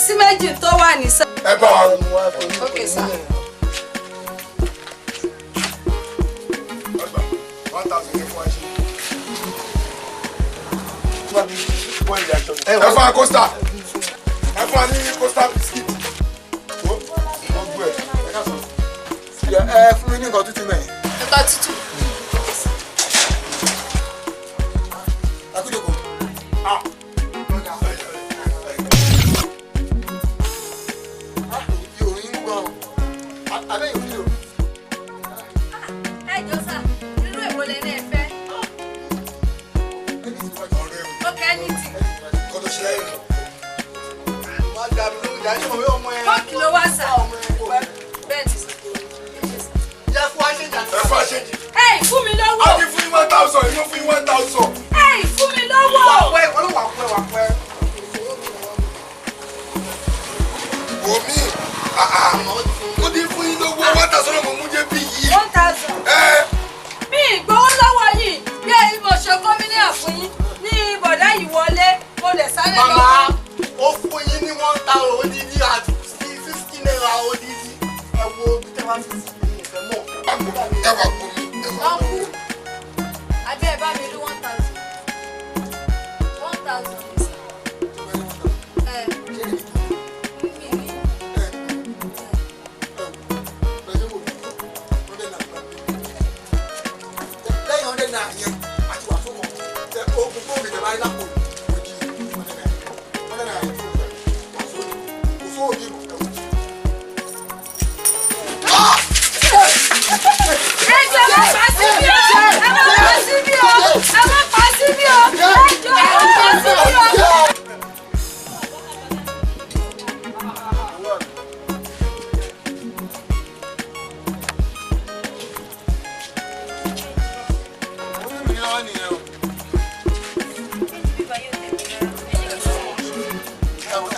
sí méjì tó wà ní sá. Ẹ bá wa. Ok sir. 1,000 ní fún ẹ ṣe. Ẹ fún wa coaster. Ẹ fún wa ní coaster biscuit. Ó gbogbo ẹ. Ẹ ká sọ. Ẹ fún mi ní nǹkan tútù mẹ́rin. Nǹkan tútù. Akúndòkò. Ah. Òyìn ń gbọ́ abẹ́yẹ̀ òfin o. Ẹ jọ sà, irú èwo lẹ ní ẹ fẹ́? Ok, anything. Kọ́ ló ṣe é lọ. Kóòkì ló wá sà. Bẹ́ẹ̀ ni sà. Ẹ fún wa ṣéǹjì. Ẹ fún mi lówó. A ti fún yín 1,000, inú fún yín 1,000. Ẹ fún mi lówó. Omi, mo ti fún yín lówó 1,000 náà mo mú jẹ́ bí yìí. 1,000. Ẹ Mi ìgbowó lọ́wọ́ yìí bí ẹ̀yin mo ṣe gómìnà fún yín ní bọ̀dá yìí wọlé mo lè sáré Màmá, lọ́wọ́. ó fún yín ní 1,000 odidi àti 50 naira odidi. Ẹ wo bí tẹ́ bá fi sí ní ìfẹ́ mọ̀. ẹ wà kú mi. Ẹ wà Ọ̀nkú, àbí ẹ bá mi rí 1,000. 1,000 ní sà. Ẹ mi ní. Lẹ́yìn 100 naira yẹn àti wà fún wọn oògùn fóònù ìjọba ayé lápò òdì 100 naira 100 naira yẹn fún wọn wà sóòdì kò sóòdì mọ̀ ẹ̀wọ̀n. Ẹ jọ̀ọ́ ẹ má pa síbí o! Ẹ má pa síbí o! Ẹ má pa síbí o! Ẹ jọ̀ọ́ ẹ má pa síbí o!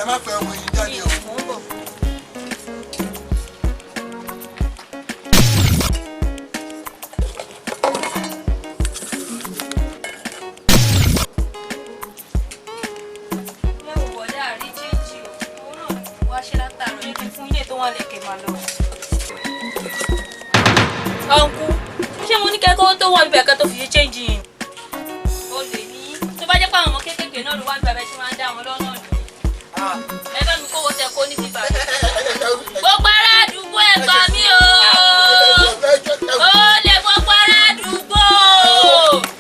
Ẹ má fẹ́ ọmọ yìí jáde o. Ẹ wò bọ̀dá àrí chéńjì o, òun náà wá ṣe látàárọ̀ yẹ kí n fún ilé tó wà lẹ́kẹ̀ẹ́ máa lọ. Ọ̀nkú, ṣé mo ní kẹ́kọ̀ọ́ tó wà níbẹ̀ kẹ́ tó fi ṣe chéńjì yìí? O lè ní tó bá jẹ́ pé àwọn ọmọ kéékèèké náà ló wá níbẹ̀ bẹ́ẹ̀ ṣe máa ń dá wọn lọ́nà nìyẹn. Ẹ bá mi kówó tẹ kó ní bíbá. Gbogbo ará àdúgbò ẹ gbà mí o. Ó lè gbogbo ará àdúgbò.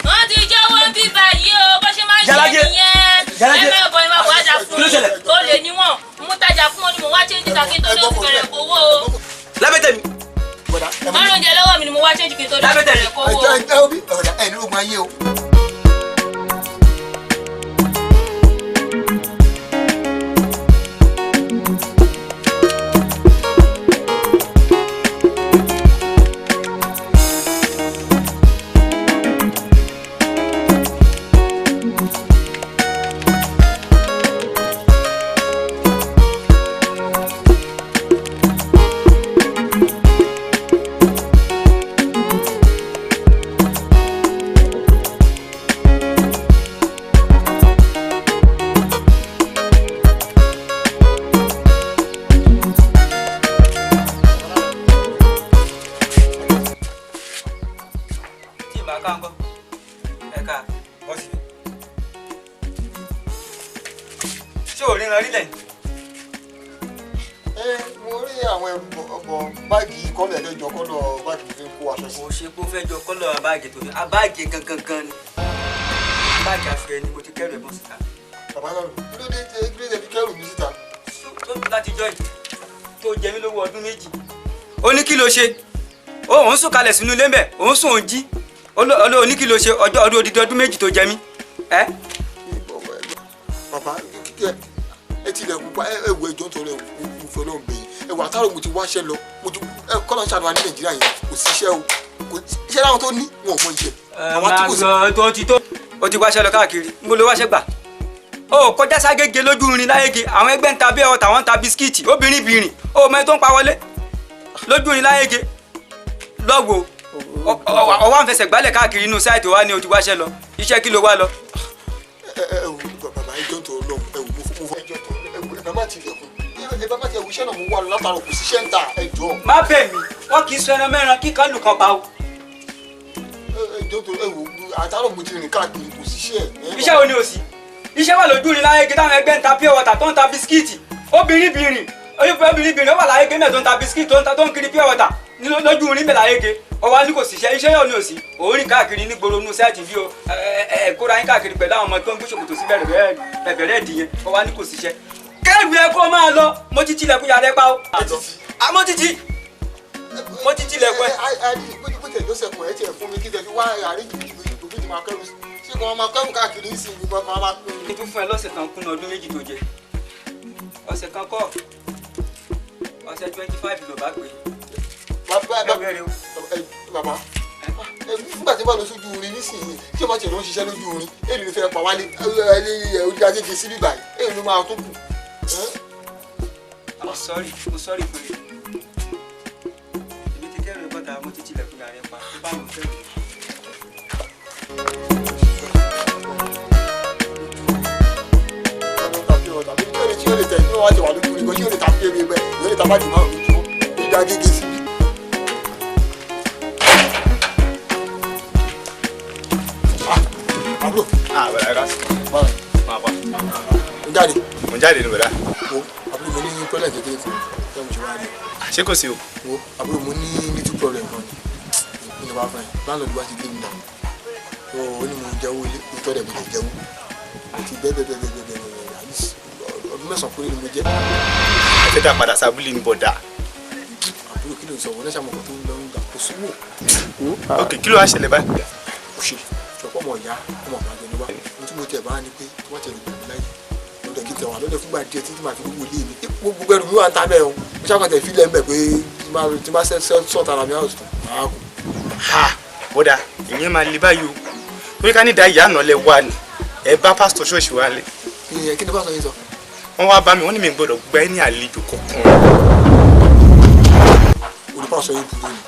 Wọ́n ti jẹ́wọ́ bíbá yìí o, bó ṣe máa ń ṣe Yàlájẹ́. nìyẹn. Yàlájẹ́. Ẹ má bọ̀ ẹ má bọ̀ ájà fún Kí ló ṣẹlẹ̀? Ó lè níwọ̀n. Mú tajà fún wọn ni mò ń wá chéńjì ta kí n tó dé oṣù bẹ̀rẹ̀ kówó o. Lábẹ́ tẹ̀mí. Má ló ń jẹ lọ́wọ́ mi ni mo wá chéńjì kí n tó dé oṣù Lábẹ́ tẹ̀mí. bẹ̀rẹ̀ kówó. Ẹ ẹ obi ọ̀rọ̀ ẹ ní ogun ayé o. Tí ì bá ká ń gbọ́, ẹ̀ka bọ́ síbi. Ṣé ò ríran rí lẹ̀? Ẹ mo rí àwọn ẹrù ọ̀bọ̀ báàgì kọ́lọ̀ ẹ̀lẹ́jọ kọ́lọ̀ báàgì tó fi ń kó aṣọ sí. Kò ṣe kó fẹ́ jọ kọ́lọ̀ báàgì tó fi abáàgì gangan gan ni. Báàgì aṣọ ẹni mo ti kẹ́rù ẹ̀bọ̀n síta. Bàbá náà kí ló dé kí ló dé fi kẹ́rù mi síta? Tó láti jọ́ yìí tó jẹ mí lówó ọdún 2. Ó ní kí ló ṣe? Ó ń sùn kalẹ̀ sínú ilé ńbẹ̀, òun sùn òun jí. Ó ní kí ló ṣe ọjọ́ ọdún odidi ọdún 2 tó jẹ mí. Ẹ́ Bàbá kíkẹ́ ẹ tilẹ̀kùn pa ẹ wo ẹjọ́ nítorí ẹ mo fẹ́ lọ́n bẹ̀yìn ẹ wà táwọn mo ti wáṣẹ́ lọ mo ti ẹ kọ́lọ́ ń ṣàdúrà ní Nàìjíríà yẹn kò síṣẹ́ o kò iṣẹ́ láwọn tó ní wọn ò mọ iṣẹ́ àwọn tí kò sí. lọ tó ti tó. O ti wáṣẹ́ lọ káàkiri, n bó lo wáṣẹ́ gbà. O kọjá ságége lójú irin láyége, àwọn ẹgbẹ́ ń ta bí ọ̀tà wọn ń ta bisikíìtì, obìnrin bìnrin, o mọ ẹni tó ń pa wọlé lójú irin láyége lọ́wọ́ ọwọ́ à ń fẹsẹ̀ gbálẹ̀ káàkiri inú sáìtì wa ni o ti wáṣẹ́ lọ, iṣẹ́ kí ló wá lọ. Ẹ ẹ wò bàbá ẹjọ́ nítorí Ọlọ́run ẹ wò mo fọ ẹjọ́ tó ẹ wò Ẹ bá má tilẹ̀kùn, ẹ bá má tilẹ̀kùn, iṣẹ́ náà mo wà látara kò síṣẹ́ ń ta, ẹ jọ. Má bẹ̀ mí, wọ́n kì í sọ ẹran mẹ́ran kíkan lù kan pa o. Ẹ jọ tó ẹ wò, àtàrọ̀ mo ti rìn káàkiri kò síṣẹ́. Iṣẹ́ wo ni o sì? Iṣẹ́ wà lójú ni láyé gé táwọn ẹgbẹ́ ń ta pure water tó ń ta bisikíìtì. Obìnrin bìnrin obìnrin ó wà láyé gé mẹ́ẹ̀ tó ń ta bisikíìtì tó ń kiri pure water lójú rin bẹ́ẹ̀ láyé gé. Ọwọ́ ní kò síṣẹ́, iṣẹ́ yóò ní òsì. Òórìn káàkiri ní gbòòrò nù sẹ́ẹ̀tì bí o ẹ kóra yín káàkiri pẹ̀lú àwọn ọmọ tó ń gbé ṣòkòtò sí bẹ̀rẹ̀ dì yẹn. Ọwọ́ ní kò síṣẹ́. Kẹ́rù ẹ kó máa lọ, mo ti tilẹ̀kùn yàrá ẹ pa o. Àmọ́ títí mo ti tilẹ̀kùn ẹ. Bó tẹ̀ lọ́sẹ̀ kùn ẹ tiẹ̀ fún mi kí tẹ̀ fi wá àríjì ìgbòho tí máa kẹ́rù ṣé kò máa kẹ́rù káàkiri sí i gbogbo máa pín in. Kí n tún fún ẹ lọ́sẹ̀ kan kúnná ọdún méjì tó jẹ. Ọ̀sẹ̀ kan kọ́, ọ̀sẹ̀ 25 ló bá pè é. Bàbá nígbà tí bá lọ sójú orin nísìnyí tí o bá tiẹ̀ lọ ń ṣiṣẹ́ lójú orin èyí ló fẹ́ pa wálé orí agége sí bíbá yìí èyí ló máa tó kù. I'm sorry, mo sorry fún mi. Èmi ti kẹ́rù bọ́ta, mo ti tilẹ̀kùn yàrá ẹ pa, tó bá wọn fẹ́ mi. Tí o lè tẹ̀ ní wọ́n ti wà lójú orin kan tí o lè ta pé mi bẹ́ẹ̀ o lè ta bá jù márùn-ún lójúmọ́ orí agége sí bí. Àbúrò. Ah, bẹ̀rẹ̀ ká. Báwo? Máa bọ̀. Mo jáde. Mo jáde ní bẹ̀rẹ̀. Wo àbúrò, mo ní problem kékeré kan ṣé mo ṣe wá rí. Ṣé kò sí o? Wo àbúrò, mo ní little problem kan ni ní bá fẹ́ landlord wá ti gbé mi dànù. Ó ní mo jẹ́wọ́ ilé ìtọ́ dẹ̀ mo lè jẹ́wọ́. Mo ti bẹ́ẹ̀ bẹ́ẹ̀ bẹ́ẹ̀ bẹ́ẹ̀ bẹ́ẹ̀ ọdún mẹ́sàn-án péré ni mo jẹ́. Ẹ fẹ́ dá padà sábúlé ní bọ̀dà. Àbúrò, kí ló ń sọ? Wọ́n lẹ́sàmọ̀ kan tó ń lọ ń gbà kó sówó. Ok, kí ló wá ṣẹlẹ̀ báyìí? Ó ṣe ṣọpọ̀ ọmọ ìyá ọmọ àbájọ ni wá. Ohun tí mo tiẹ̀ bá ní pé tí wọ́n tiẹ̀ lè gbà mí láyè lọ́dọ̀ kí n tẹ̀ wá lọ́dọ̀ fúngbà díẹ̀ títí màá fi gbogbo ilé mi. Gbogbo ẹrù mi wà ń ta bẹ́ẹ̀ o. Mo ṣàkóso ìfilẹ̀ ń bẹ̀ pé tí bá sọ̀tà ara mi á sùn máa kù. Ha, bọ́dà, ìyẹn máa le báyìí o. Torí ká ní ìdá ìyá àná lẹ wà ní. Ẹ bá pásítọ̀ ṣọ́ọ̀ṣì wa lé. Ìyẹn kí ni pásítọ̀ yín sọ? Wọ́n wá bá mi, wọ́n ní mi gbọ́dọ̀ gba ẹ ní àlejò kankan. Olùpàṣọ yín burú ni.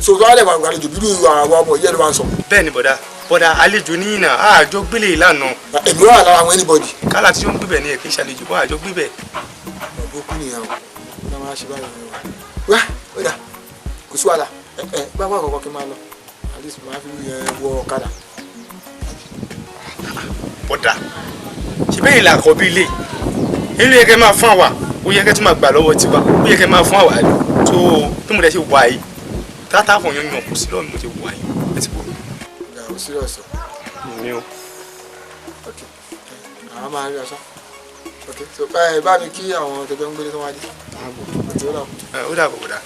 Sọ̀tọ̀ alẹ́ wà àlejò bírú àwọn ọmọ ìyá ló máa ń sọ. Bẹ́ẹ̀ ni bọ̀dà, bọ̀dà àlejò ní ìnà àjọ gbélé ìlànà. Èmi wà lára àwọn anybody. Kálá tí ó ń gbébẹ̀ ni ẹ̀ kí n ṣàlejò bọ́ àjọ gbébẹ̀. Ọ̀bọ kú nìyẹn o, ó máa ṣe báyìí o. Wá ó dà, kò sí wàhálà, ẹ bá wà kọ̀ọ̀kan kí n máa lọ, at least máa fi wọ ọ̀kadà. Bọ̀dà, ṣe bẹ́ẹ̀ ìlà àkọ́bí ilé ilé yẹ kẹ́ máa fún àwa, ó yẹ kẹ́ tún máa gbà lọ́wọ́ tiwa, ó yẹ kẹ́ máa fún àwa tó bí mo dẹ̀ ṣe wà yìí tata kan yan yan kò sí lọ́wọ́ mi mo ti wà yìí ẹ ti bọ̀. Ìyá o serious o. Mi o. Ok, àwọn máa rí aṣọ. Ok, so ẹ bá mi kí àwọn tẹjọ ń gbélé tó wá dé. Ó dàbọ̀ bọ̀dà.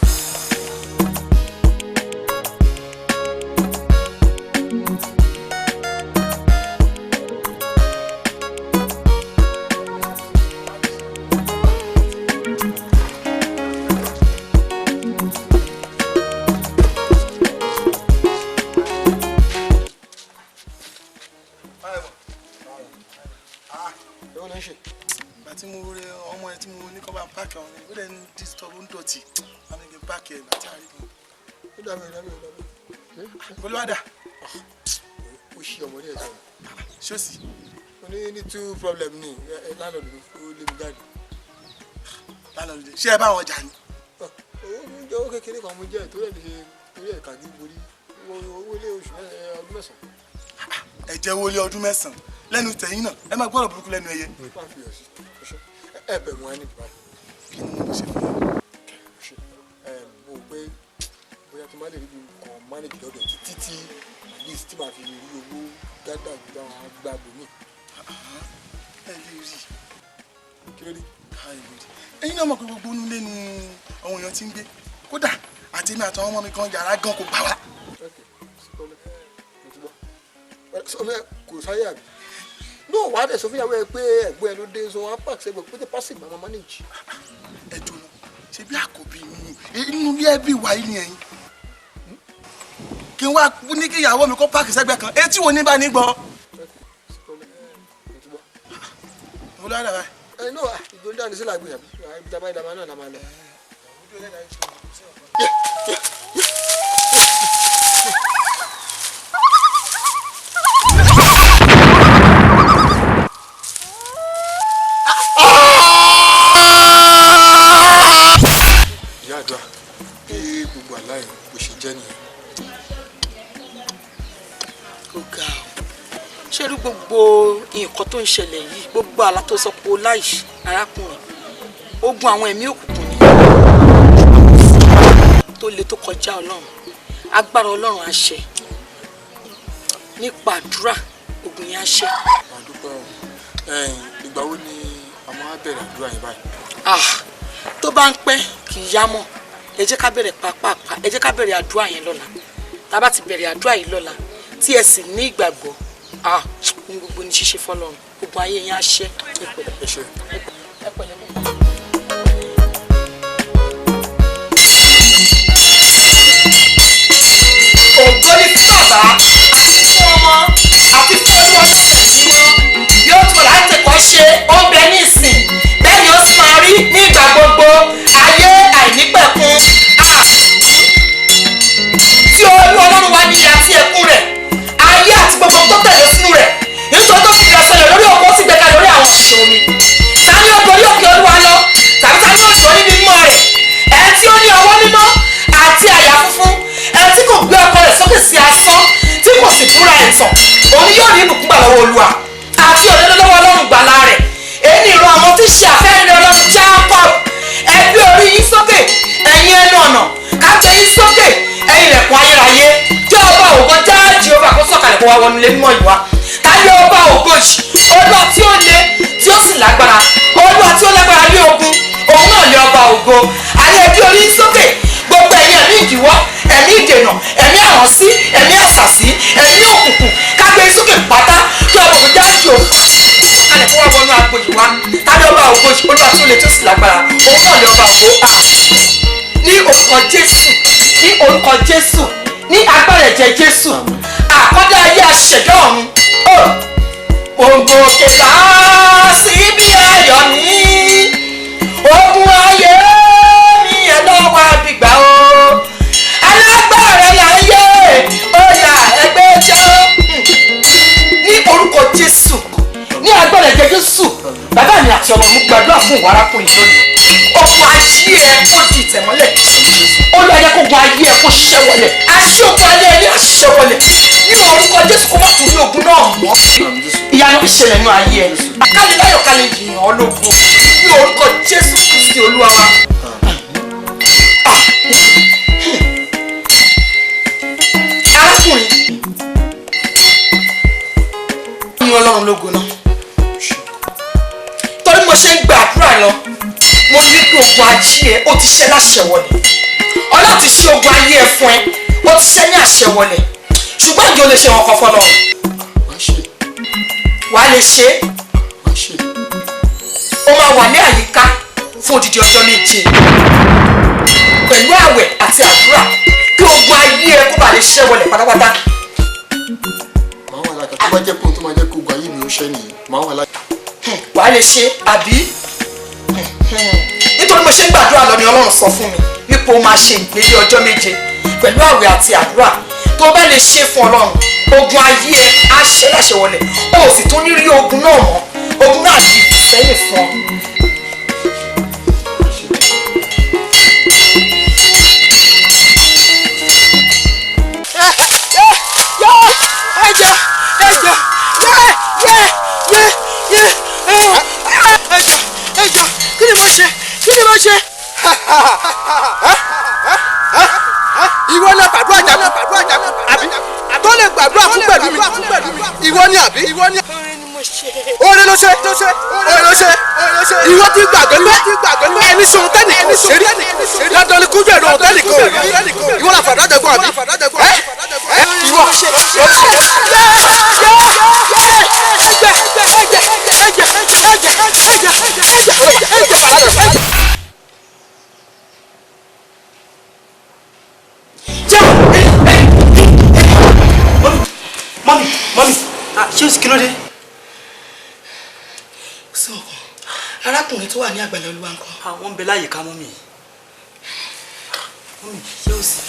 Tí mo rẹ ọmọ ẹ tí mo ní kọ́ bá ń páàkì ọ̀hún ó dẹ̀ ń disturb, ó ń dọ̀tí, wọn ní kí n páàkì ẹ̀ láti àárín kan. Ó dàbí ó dàbí ó dàbí. Olúwadà. Ó ṣí ọmọdé ẹ̀ sọ̀rọ̀. Ṣé o sì? Mo ní ní two problem ní landlord mi, ó lé mi jáde. Landlord ṣé ẹ bá wọn jà ni? Owó mo jẹ owó kékeré kan mo jẹ torí ẹ̀ ṣe torí ẹ̀ kàdí borí owó ilé oṣù ọdún mẹ́sàn-án. Ẹ jẹ́ owó ilé ọdún mẹ́sàn-án lẹ́nu tẹ̀yìn náà, ẹ máa gbọ́dọ̀ burúkú lẹ́nu ẹyẹ. Ẹ bẹ̀ wọ́n ní báyìí. Kí ni mo ṣe fún ọ? Ẹ mo rò pé bóyá tí n bá lè rí ibi kan manage lọ́dọ̀ títí tí at least tí màá fi rí owó gádà gba gba bòmí. Ẹ lè rí. Kí ló dé? Ẹ̀yin náà mọ̀ pé gbogbo inú ilé ni àwọn èèyàn ti ń gbé, kódà àti èmi àtàwọn ọmọ mi kan yàrá gan kò gbà wá. Kò sáyé àbí? No, wàá dẹ̀ sọ fún ìyàwó ẹ pé ẹ̀gbọ́n ẹ ló dé, so wàá pàṣẹ sẹ́gbẹ̀ pété pàṣẹ ìgbà máa manage. Ẹ dùnú, ṣe bí àkọ́bí mi inú ilé ẹbí wa yìí ni ẹ̀yin kí n wá ní kí ìyàwó mi kó páàkì sẹ́gbẹ̀ kan, etí wo ní bá ní gbọ́. Mo lọ́wọ́ dàbá. Ẹ náà ìgbóni dáni sí làgbé àbí ibi tá a bá yẹ dàbá náà la máa lọ. Bó ṣe jẹ́ nìyẹn. Ó ga ọ. Ṣé irú gbogbo nǹkan tó ń ṣẹlẹ̀ yìí, gbogbo àlá tó sọ pé o láìsí arákùnrin, ogun àwọn ẹ̀mí òkùnkùn ni tó le tó kọjá Ọlọ́run. Agbára Ọlọ́run á ṣẹ nípa àdúrà, ogun yẹn á ṣẹ. Màá dúpẹ́ o. Ìgbà wo ni a máa bẹ̀rẹ̀ àdúrà yẹn báyìí? Ah, tó bá ń pẹ́ kì í yá mọ́. Ẹ jẹ́ ká bẹ̀rẹ̀ pàápàá, ẹ jẹ́ ká bẹ̀rẹ̀ àdúrà yẹn lọ́la. Tá a bá ti bẹ̀rẹ̀ àdúrà yìí lọ́la, tí ẹ sì ní ìgbàgbọ́, ah, ní gbogbo ní ṣíṣe fọlọ́run, gbogbo ayé yẹn á ṣẹ. Ẹ pẹ̀lẹ́. Ẹ ṣé. Ẹ pẹ̀lẹ́ púpọ̀. Ògo ni fún bàbá àti fún ọmọ àti fún Olúwa mímọ́, yóò tún láti kọ́ ṣe ó ń bẹ ní ìsìn, bẹ́ẹ̀ ni ó sì máa rí ní ìgbà gbogbo ayé àìnípẹ̀kun. Tí Olúwa Ọlọ́run wa ní ilẹ̀ àti ẹ̀kún rẹ̀, ayé àti gbogbo tó tẹ̀lé sínú rẹ̀, nítorí tó fi ìrẹsẹ̀ rẹ̀ lórí òkun, ó sì gbéga lórí àwọn ìṣàn omi. Ta ni ó gorí òkè Olúwa lọ? Tàbí ta ni ó dúró níbi mímọ́ rẹ̀? Ẹni tí ó ní ọwọ́ mímọ́ àti àyà funfun, ẹni tí kò gbé ọkọ rẹ̀ sókè sí asán, tí kò sì búra ẹ̀tàn, òun yóò rí ìbùkún gbà lọ́wọ́ Olúwa àti òdodo lọ́wọ́ Ọlọ́run gbàlà rẹ̀. Èyí ni ìran àwọn tí ń ṣe àfẹ́rí Ọlọ́run Jacob. Ẹ gbé orí yín sókè, ẹ̀yin ẹnu ọ̀nà, ká gbé yín sókè, ẹ̀yin ilẹ̀kùn ayérayé, kí ọba ògo já Jèhófà kó sọ̀kalẹ̀ kó wá wọnú ilé mímọ́ yìí wá. Ta ni ọba ògo yìí? Olúwa tí ó le tí ó sì lágbára, Olúwa tí ó lágbára ní ogun, òun náà lé ọba ògo. Àní ẹ gbé orí yín sókè, gbogbo ẹ̀yin ẹ̀mí ìdíwọ́, ẹ̀mí ìdènà, ẹ̀mí àránsí, ẹ̀mí àṣàsí, ẹ̀mí òkùnkùn, ká gbé yín sókè pátá, kí ọba ògo já Jèhófà kalẹ̀ kó wá wọnú agbo yìí wá. Ta ni ọba ògo yìí? Olúwa tí ó le tí ó sì lágbára, òun náà lé ọba ògo. Ní orúkọ Jésù, ní orúkọ Jésù, ní agbára ẹ̀jẹ̀ Jésù, àkọ́dá ayé aṣẹ̀dá ọ̀run, ògo òkè bá síbi ayọ̀ mi, ogun ayé mi ẹ̀ lọ́wọ́ àbígbà o, alágbára láyé ó yá ẹgbẹ́ jẹ́. Ní orúkọ Jésù, ní agbára ẹ̀jẹ̀ Jésù, bàbá mi àti ọmọ mi gbàdúrà fún ìwà arákùnrin lónìí. Ogun ayé ẹ kó di ìtẹ̀mọ́lẹ̀. Olúwa jẹ́ kó ogun ayé ẹ kó ṣẹ́ wọlẹ̀. Aṣẹ́ ogun ayé ẹ ní àṣẹ wọlẹ̀. Ní orúkọ Jésù, kó má tún rí ogun náà mọ́. Ìyanu ìṣẹ̀lẹ̀ nínú ayé ẹ. Kálí láyọ̀, kálí yìnyín ológun. Ní orúkọ Jésù Kristi Olúwa wa. Arákùnrin, ní Ọlọ́run lógo náà. Torí mo ṣe ń gbàdúrà lọ, mo ní kí ogun ayé ẹ ó ti ṣẹ́ láṣẹ wọlẹ̀. Ọlọ́run ti ṣe ogun ayé ẹ fún ẹ, ó ti ṣẹ́ ní àṣẹ wọlẹ̀. Ṣùgbọ́n ìjọ lè ṣe wọn kan fọlọ́run. Wàá lè ṣe é. Ó máa wà ní àyíká fún odidi ọjọ́ 7 pẹ̀lú àwẹ̀ àti àdúrà, kí ogun ayé ẹ kó bàa lè ṣẹ́ wọlẹ̀ pátápátá. Màá wà láyìíká. Tó bá jẹ́ pé ohun tó máa jẹ́ kí ogun ayé mi ó ṣẹ́ nìyí, màá wà láyìíká. Wàá lè ṣe àbí? Nítorí mo ṣe ń gbàdúrà lọ ni Ọlọ́run sọ fún mi wípé o máa ṣe ìgbélé ọjọ́ 7 pẹ̀lú àwẹ̀ àti àdúrà. Tó o bá lè ṣe fún Ọlọ́run, ogun ayé ẹ á ṣe láṣẹ wọlẹ̀, o ò sì tún ní rí ogun náà mọ́. Ogun náà di ìsẹ́yìn fún ọ. Ẹjọ, ẹjọ, yẹ yẹ yẹ yẹ, ẹjọ, ẹjọ, kí ni mo ṣe? Kí ni mo ṣe? Ìwọ náà gbàdúrà jagun àbí tó lè gbàdúrà fún pẹ̀lú mi, ìwọ ni àbí? Oore ni mo ṣe. Oore ló ṣe, oore ló ṣe. Ìwọ ti gbàgbé pé ẹni sọ tẹ́nìkan ò ṣe rí, dandan ni kújọ ẹ̀rọ tẹ́nìkan ò rí. Ìwọ la fàdúrà jagun àbí? Ìwọ Mọ́mí, mọ́mí, ṣé o sì kí ló dé? Sí ọkàn arákùnrin tó wà ní àgbàlá Olúwa ńkọ́? Àwọn ń bẹ láyìíká mọ́mí. Mọ́mí, ṣé o sì?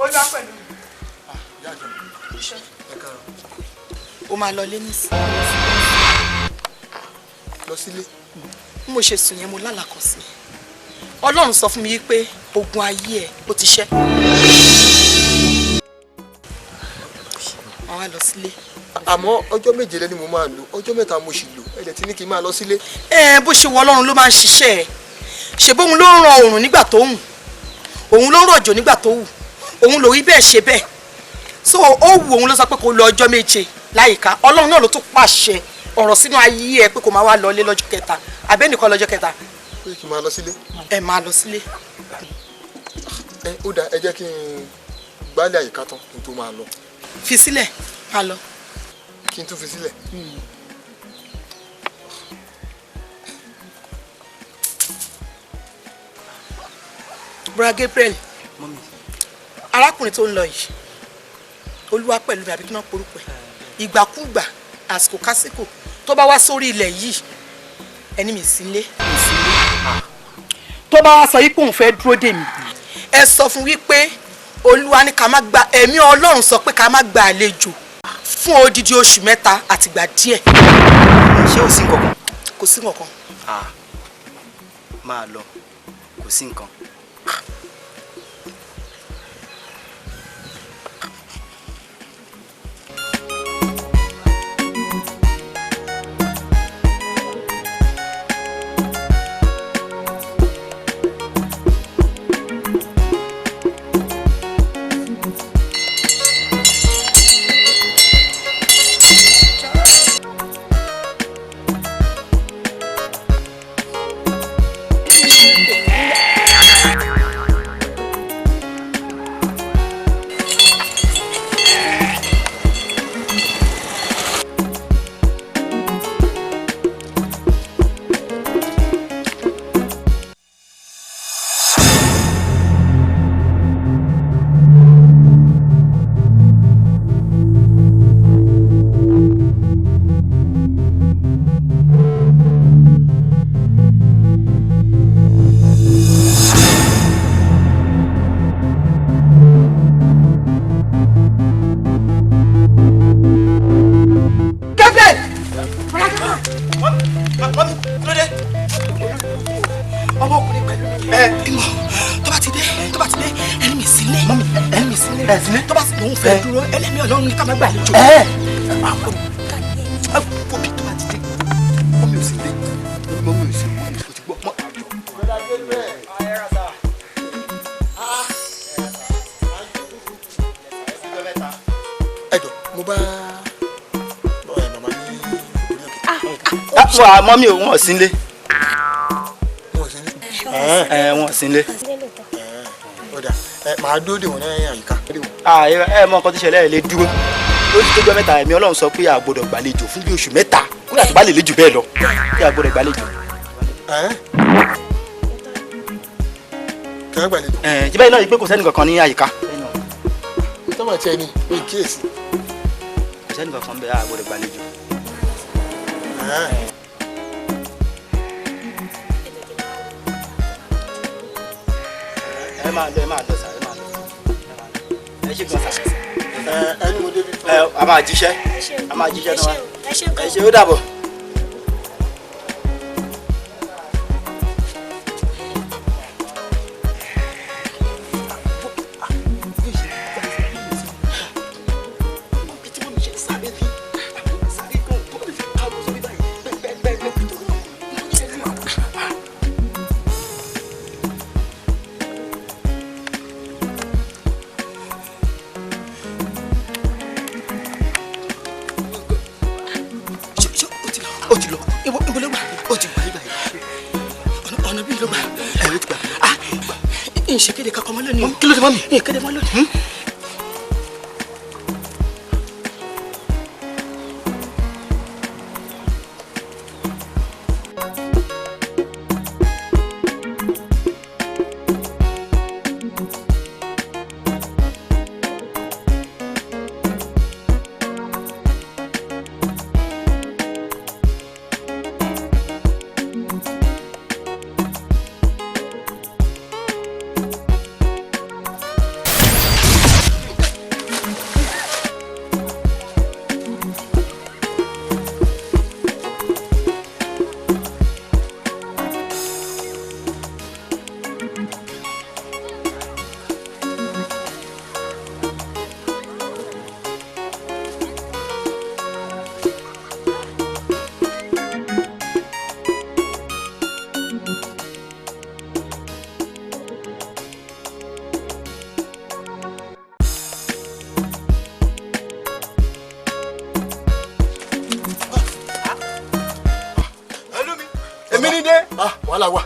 Olúwa pẹ̀lú mi. Ó máa lọ lé nísìnyí. Lọ sílé. Bí mo ṣe sùn yẹn mo lálàá kan sí i. Ọlọ́run sọ fún mi pé ogun ayé ẹ̀ ó ti ṣẹ́. Màá wá lọ sílé. Àmọ́ ọjọ́ 7 lẹ́ni mo máa lò, ọjọ́ 3 mo sì lò, ẹ̀jẹ̀ tí ní kí n máa lọ sílé. Ẹ bó ṣe wọ Ọlọ́run ló máa ń ṣiṣẹ́ ẹ̀. Ṣèbóhun ló ń ran òòrùn nígbà tó hùn, òun ló ń rọ̀jò nígbà tó wù, òun ló rí bẹ́ẹ̀ ṣe bẹ́ẹ̀. So ó wù òun ló sọ pé kó lọ ọjọ́ 7 láyìíká. Ọlọ́run náà ló tún pàṣẹ ọ̀rọ̀ sínú ayé ẹ pé kó máa wá lọ ilé lọ́jọ́ kẹta, àbẹ́nìkan lọ́jọ́ kẹta. Pé kí n máa lọ sílé. Ẹ máa lọ sílé. Ẹ ó dáa, ẹ jẹ́ kí n gbálẹ̀ àyíká tán kí n tó máa lọ. Fi sílẹ̀, máa lọ. Kí n tún fi sílẹ̀. Bra Gabriel, arákùnrin tó ń lọ yìí, Olúwa pẹ̀lú mi àbí kí náà porúkọ ẹ̀. Ìgbàkúgbà, àsìkò kásìkò tó bá wá sórí ilẹ̀ yìí, ẹni mi sí ilé. Tó bá wá sọ yìí pé òun fẹ́ dúró dè mí, ẹ sọ fún wípé Olúwa ní ká má gba, ẹ̀mí Ọlọ́run sọ pé ká má gba àlejò fún odidi oṣù 3 àtìgbà díẹ̀. Ṣé ò sí nǹkan kan? Kò sí nǹkan kan. Máa lọ, kò sí nǹkan. Ọmọkùnrin pẹ̀lú mi. Tó bá ti dé, tó bá ti dé, ẹni mi sílé. Ẹni mi sílé. Tó bá sì lòun fẹ́ dúró, ẹlẹ́mìí Ọlọ́run ní ká má gbà àlejò. Omi tó bá ti dé, mọ́mí ò sí lé, mọ́mí ò sí, mọ́mí ò ti gbọ́. Ẹ jọ, mo bá màmá ní orí òkè. Wà á mọ́mí ò wọ́n sí ilé. Wọ́n sí ilé. Ọ̀dà, màá dúró dè wọ́n ní àyíká. Ẹ mọ nǹkan tó ṣẹlẹ̀, ẹ lè dúró. Ó ti tójọ́ 3, ẹ̀mí Ọlọ́run sọ pé a gbọ́dọ̀ gbàlejò fún bí oṣù 3. Kódà tó bá lè lejò bẹ́ẹ̀ lọ, pé a gbọ́dọ̀ gbàlejò. Kẹ́ gbàlejò. Jíbẹ́ náà yìí pé kò sẹ́ni kankan ní àyíká. Tọ́mọ̀ tí ẹ ní pé kíyèsí. Kò sẹ́ni kankan bẹ́ẹ̀, a gbọ́dọ̀ gbàlejò. Ẹ máa lọ, ẹ máa lọ sà, ẹ máa lọ. Ẹ ṣe gan sà. Ẹni mo débi. Ẹ a máa jíṣẹ́, a máa jíṣẹ́ náà. Ẹ ṣe, ó dàbọ̀. Ó ti lọ. Ibo ló gbà? Ó ti gbà ibà yìí. Ọ̀nà bí ló gbà? Ẹ ó ti gbà. Ah! Ìṣèkéde kankan mọ́ lónìí. Kí ló dé mọ́mí? Ìkéde mọ́ lónìí. Wàhálà wà.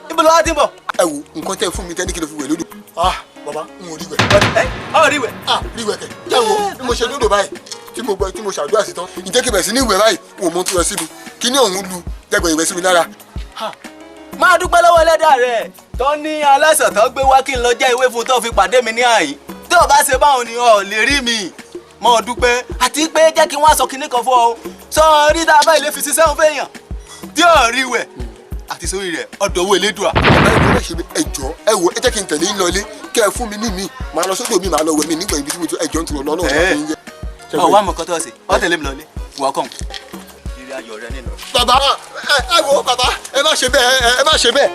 Níbo ló wá ti ń bọ̀. Ẹ wo nǹkan tẹ́ fún mi tẹ́ ní kí ló fi wẹ̀ lódò. Ah bàbá, n ò rí wẹ̀. Ẹ ọ rí wẹ̀. Ah, rí wẹ̀ kẹ̀. Jẹ́ wo bí mo ṣe lódò báyìí tí mo gbọ́ tí mo ṣàdúrà sí tán, ǹjẹ́ kí bẹ̀rẹ̀ sí ní ìwẹ̀ báyìí, n ò mọ tó yọ sí mi. Kí ní òun lu jẹ́gbẹ̀ ìwẹ̀ sí mi lára. Máa dúpẹ́ lọ́wọ́ ẹlẹ́dàá rẹ̀ tó ní aláìsàn tó gbé wá kí n lọ jẹ́ ìwé fún tó fi pàdé mi ní àyín. Tó o bá ṣe báwọn ni o lè rí mi. Mo dúpẹ́ àti pé jẹ́ kí wọ́n sọ kinní kan fún ọ. Sọ rí tá a bá ilé fi ṣiṣẹ́ òun fẹ́yàn tí ò rí wẹ̀ àti sórí rẹ̀ ọ̀dọ̀ owó elédùà. Bàbá, ìwọ náà ṣe bí ẹjọ́. Ẹ wo, ẹ jẹ́ kí n tẹ̀lé yín lọlé, kẹ́ ẹ fún mi ní mi màá lọ sódò mi, màá lọ wẹ̀ mí nígbà ibi tí mo ti ẹjọ́ ń tu lọ lọ́wọ́ máa fi ń jẹ́. Ọ wá mọ̀ kọ́tọ́ ọ̀sẹ̀ ọ tẹ̀lé mi lọlé wọ́n kàn. Ìrìn ayọ̀ rẹ nínú. Bàbá, ẹ wo, bàbá, ẹ má ṣe bẹ́ẹ̀, ẹ má ṣe bẹ́ẹ̀.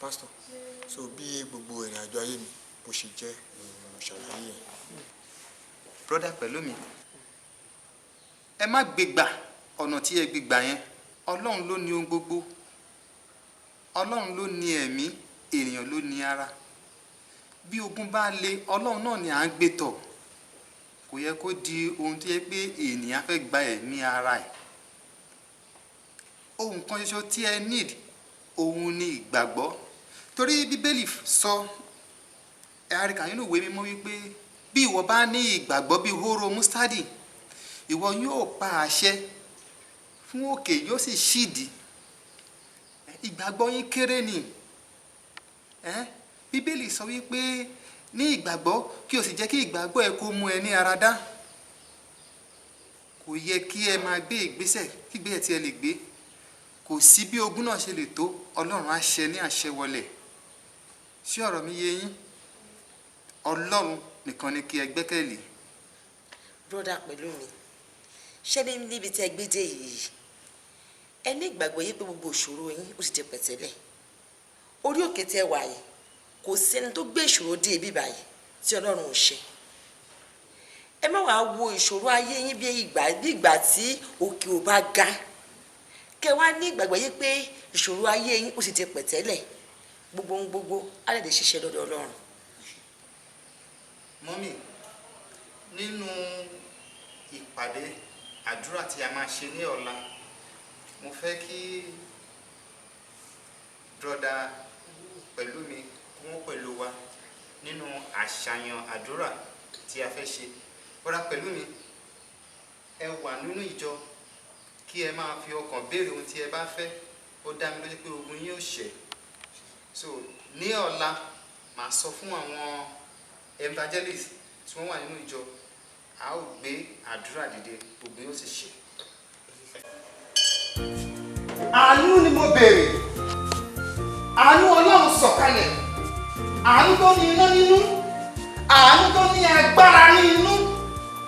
Pásítọ̀, so bí gbogbo ìrìn àjò ayé mi bó ṣe jẹ́ mo ṣàlàyé yẹn. Brother Pẹ̀lúmi, ẹ má gbégbà ọ̀nà tí ẹ gbégbà yẹn. Ọlọ́run ló ní ohun gbogbo, Ọlọ́run ló ní ẹ̀mí, ènìyàn ló ní ara. Bí ogun bá le, Ọlọ́run náà ni à ń gbé tọ̀. Kò yẹ kó di ohun tó yẹ pé ènìyàn fẹ́ gba ẹ̀mí ara ẹ̀. Ohun kan ṣoṣo tí ẹ need òun ni ìgbàgbọ́, torí Bíbélì sọ, ẹ àríkà nínú ìwé mímọ́ wípé bí ìwọ bá ní ìgbàgbọ́ bí hóró mustadi, ìwọ yóò pa àṣẹ fún òkè, yóò sì ṣídìí. Ìgbàgbọ́ yín kéré ni. Bíbélì sọ wípé ní ìgbàgbọ́ kí o sì jẹ́ kí ìgbàgbọ́ ẹ kó mú ẹ ní ara dá. Kò yẹ kí ẹ máa gbé ìgbésẹ̀ kí ìgbésẹ̀ tí ẹ lè gbé. Kò sí bí ogun náà ṣe lè tó, Ọlọ́run á ṣe ní àṣẹ wọlẹ̀. Ṣé ọ̀rọ̀ mi yé yín? Ọlọ́run nìkan ni kí ẹ gbẹ́kẹ̀lé. Brother Pẹ̀lúmi, ṣé níbi tí ẹ gbé dé yìí, ẹ ní ìgbàgbọ́ yìí pé gbogbo ìṣòro yín ó sì di pẹ̀tẹ́lẹ̀. Orí òkè tí ẹ wà yìí, kò sẹ́ni tó gbé ìṣòro dé ibi báyìí tí Ọlọ́run ò ṣe. Ẹ má wàá wo ìṣòro ayé yín bí ìgbà tí òkè ò bá ga. Kẹ wá ní ìgbàgbọ́ yìí pé ìṣòro ayé yín ó sì di pẹ̀tẹ́lẹ̀. Gbogbo ohun gbogbo á lè ṣiṣẹ́ lọ́dọ̀ Ọlọ́run. Mọ́mì, nínú ìpàdé àdúrà tí a máa ṣe ní ọ̀la, mo fẹ́ kí Brother Pẹ̀lúmi kí wọ́n pẹ̀lú wa nínú àṣàyàn àdúrà tí a fẹ́ ṣe. Brother Pẹ̀lúmi, ẹ wà nínú ìjọ kí ẹ máa fi ọkàn béèrè ohun tí ẹ bá fẹ́. Ó dá mi lójú pé ogun yín ò ṣẹ. So ní ọ̀la, màá sọ fún àwọn evangelist tí wọ́n wà nínú ìjọ, a ó gbé àdúrà dìde, ogun yóò sì ṣẹ. Àánú ni mo béèrè, àánú Ọlọ́run sọ̀kalẹ̀, àánú tó ní iná nínú, àánú tó ní agbára ní inú.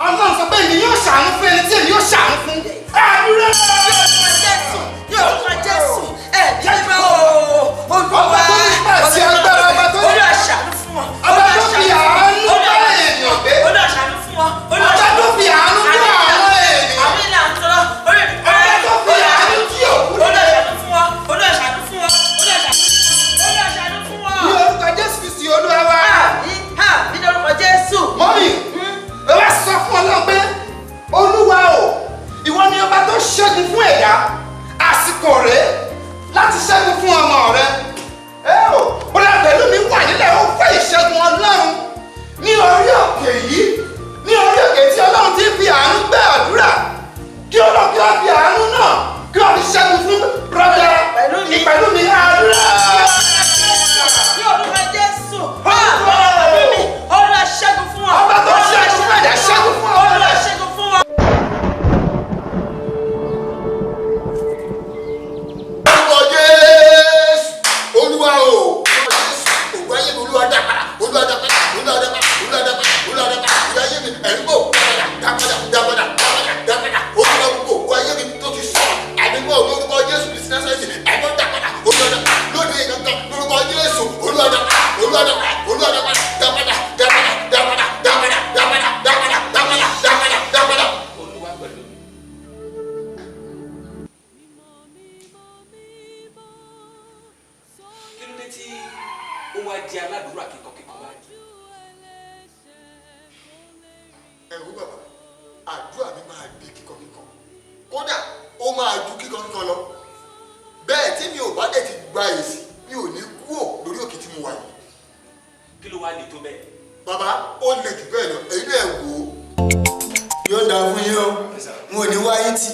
Ọlọ́run sọ pé èmi yóò ṣàánú fún ẹni tí èmi yóò ṣàánú fún. Àdúrà! Jésù, yóò fún Jésù, ẹ nígbà o, Olúwa, Ọba tó ní ipá àti agbára, ọba tó ní Olúwa ṣàánú fún wọn, ọba tó fi àánú bá èèyàn gbé, Olúwa ṣàánú fún wọn, ọba tó fi Ó wá di aládùúrà kíkankíkan báyìí. Ẹ wo bàbá, àdúrà mi máa di kíkankíkan, kódà ó máa ju kíkankíkan lọ. Bẹ́ẹ̀ tí mi ò bá dẹ̀ ti gba èsì, mi ò ní kúò lórí òkè tí mo wà yìí. Kí ló wá le tó bẹ́ẹ̀? Bàbá, ó le jù bẹ́ẹ̀ lọ, èyí náà wò ó. Yóò dáa fún yín o, n ò ní wáyé tì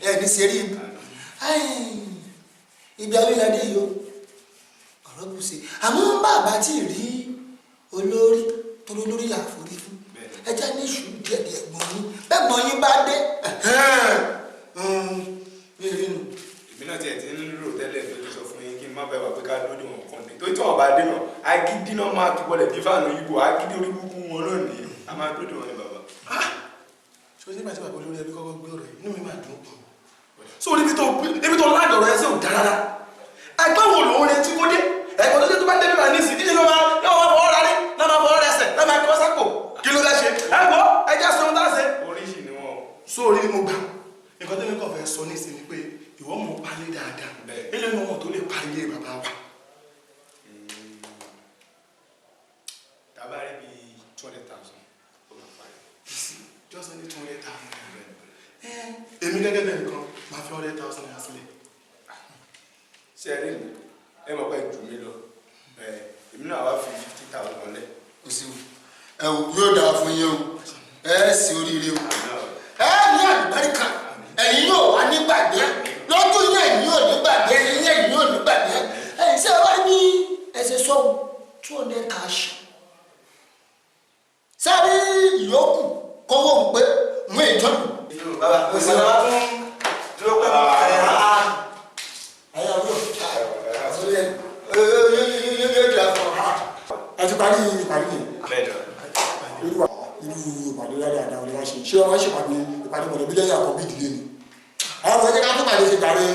ẹ ní ṣeré ibu ibi awíládé yìí o, ọ̀rọ̀ kù sí. Àmọ́ bàbá tí ì rí olórí torí olórí là forí fún, ẹ jẹ́ ní sùúrù díẹ̀ díẹ̀. Gbọ̀n yín bẹ́ẹ̀, gbọ̀n yín bá dé mi rí nu. Èmi náà tiẹ̀ ti ń rò tẹ́lẹ̀ tó ti sọ fún yín kí n má bẹ̀ wá pé ká lóde wọn kàn dé tó tí wọn bá dé náà, agídí náà máa kí wọlé bí fáànù yìí bò, agídí orí burúkú wọn náà ní a máa lóde wọn ní bàbá. Ṣé o nígbà tí bàbá olórí ẹbí kọ́kọ́ gbé ọ̀rọ̀ yìí, inú mi máa dùn ún. So ibi tó láàdì ọ̀rọ̀ ẹ sí ò dára rárá. Ẹgbẹ́ wo lòun retí kó dé? Ẹ̀kọ́ tó dé tó bá dé bíbá ní ìsìn díje ló máa náà máa fọwọ́ rárá, náà máa fọwọ́ rẹsẹ̀, náà máa kọ́ sápò. Kí ló fẹ́ ṣe? Ẹ gbọ́, ẹ já sọ ohun tá a ṣe. Oríṣi ni wọn. So orí ni mo gbà. Nǹkan tẹ́mi kàn fẹ́ sọ ní ìsìn ni pé ìwọ mọ̀ palẹ̀ dáadáa. Ilé ni wọn tó lè parí ilé bàbá wa. Tàbá rí bíi 200,000, ó máa parí. Just only 200,000. Èmi gẹ́gẹ́ bẹ́ẹ̀ nìkan máa fi 100,000 naira sílẹ̀. Ṣé ẹ rí mi? Ẹ mọ̀ pé jù mí lọ. Èmi náà wá fi 50,000 lẹ̀. O ṣeun, ẹ wò, yóò dáa fún yín o, ẹ sì oríire o, ẹ ní àlùbáríkà, ẹ̀yin yóò wá nígbàgbé lójú yín, ẹ̀yin yóò nígbàgbé, ẹ̀yin yóò nígbàgbé. Ẹ̀yin ṣé ẹ wá ní ẹsẹ̀ sọ́wọ́ 200 cash sáré ìyókù kọ́wọ́ ń pé mú ìtọ́jú. Bàbá kò sí bàbá tún dúró pẹ́ mọ́ ẹ̀ á. Ayé àbúrò yóò dà fún ọ. Ẹ ti parí ìpàdé yìí. Irú ìpàdé dáadáa ni wọ́n ṣe. Ṣé wọ́n ṣe ìpàdé mọ̀lẹ́bí lẹ́yìn àkọ́bí ìdílé ni? Àwọn ọmọ ẹ̀jẹ̀ ká tó pàdé ṣe parí.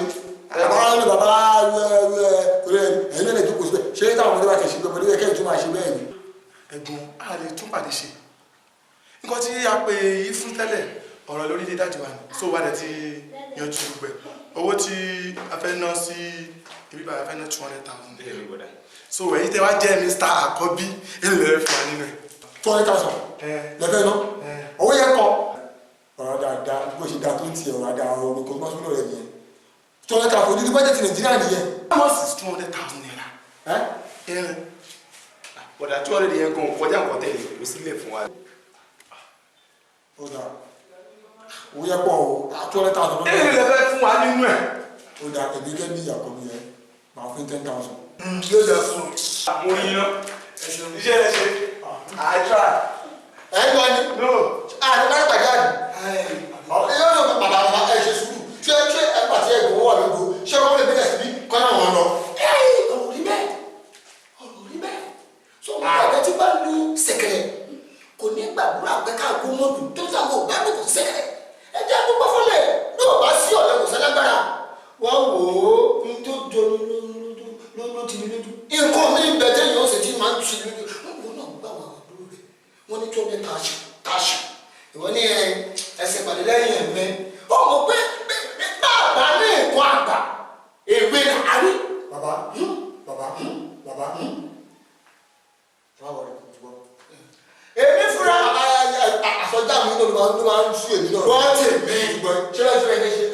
Bàbá ní bàbá ẹ̀yìn lẹ́lẹ̀ tó kò síbẹ̀. Ṣé táwọn ọmọdé bá ti ṣe pé ọmọdé kẹ́yìn tó máa ṣe bẹ́ẹ̀ ni? Ẹ̀gbọ́n, a lè tún pàdé ṣe. Nǹkan tí a pè yí fún tẹ́lẹ̀, ọ̀rọ̀ lórí ilé dájú wa ni, so wà lẹ́ ti yanjú gbogbo ẹ̀. Owó tí a fẹ́ ná sí ibi bàbá fẹ́ ná 200,000. So èyí tẹ́ wá jẹ́ Mr. Àkọ́bí, èlò lẹ́rẹ́ fún wa nínú ẹ̀. 200,000 lẹ́fẹ̀ẹ́ ná, owó yẹn kọ. Ọ̀rọ̀ dáadáa bó ṣe dáa tó ń tiẹ̀, ọ̀rọ̀ dáadáa ọ̀rọ̀ orúkọ tó máa súnmọ́ rẹ̀ nìyẹn. 200,000 ní bọ́jẹ̀tì Nàìjíríà nìyẹn. How much is 200,000 naira? Bọ̀dà, 200 yẹn gan kọjá nǹkan tẹ̀lé kò sílẹ̀ fún wa. Ó dáa, owó yẹn pọ̀ o, 200,000. Èyí lè fẹ́ fún wa nínú ẹ̀. Ó dáa, èmi gẹ́gẹ́ bí àkọ́bí yẹn máa fún 10,000. Yóò dáa fún ọ. Mo rí iná. Iṣẹ́ rẹ ṣe. I try. Ẹ gbọ́ ni. Àti bá pàdé àdì. Ọ̀rẹ́ yóò lọ bàbá bàbá ẹ ṣe sùúrù. Ṣé ṣé ẹ pàṣẹ ẹ̀gbọ́n wà lóko? Ṣé wọ́n lè bẹ̀rẹ̀ sí kọ́nà wọn lọ? Ọ̀rọ̀ rí bẹ́ẹ̀, ọ̀rọ̀ rí bẹ́ẹ̀. Sọ wọn bàbá tí bá lu ṣẹ̀kẹ̀rẹ̀ kò ní gbàdúrà pé káàkó mọ́dù tó sàgò bá lù kò ṣẹ̀kẹ̀rẹ̀. Ẹ jẹ́ àdúgbò fúnlẹ̀ ní ò bá sí ọ̀lẹ́ kò sálágbára. Wọ́n wò ó ní tó jọ ló ti ní lójú. Nǹkan mi ń bẹ tẹ́yìn ó sì ti máa ń tu lójú. Wọ́n náà gbà wọ́n àbúrò rẹ̀. Wọ́n ní 200 cash cash. Ìwọ ní ẹsẹ̀ pàdé lẹ́yìn ẹ̀mẹ́. Ó mọ̀ pé bàbá ní nǹkan àgbà èwe làárí. Bàbá bàbá bàbá èmi fúnra àsọjá mi ló máa ń sú èmi náà. Wọ́n ti mi ṣùgbọ́n ṣé lọ́ọ́ ṣe ṣe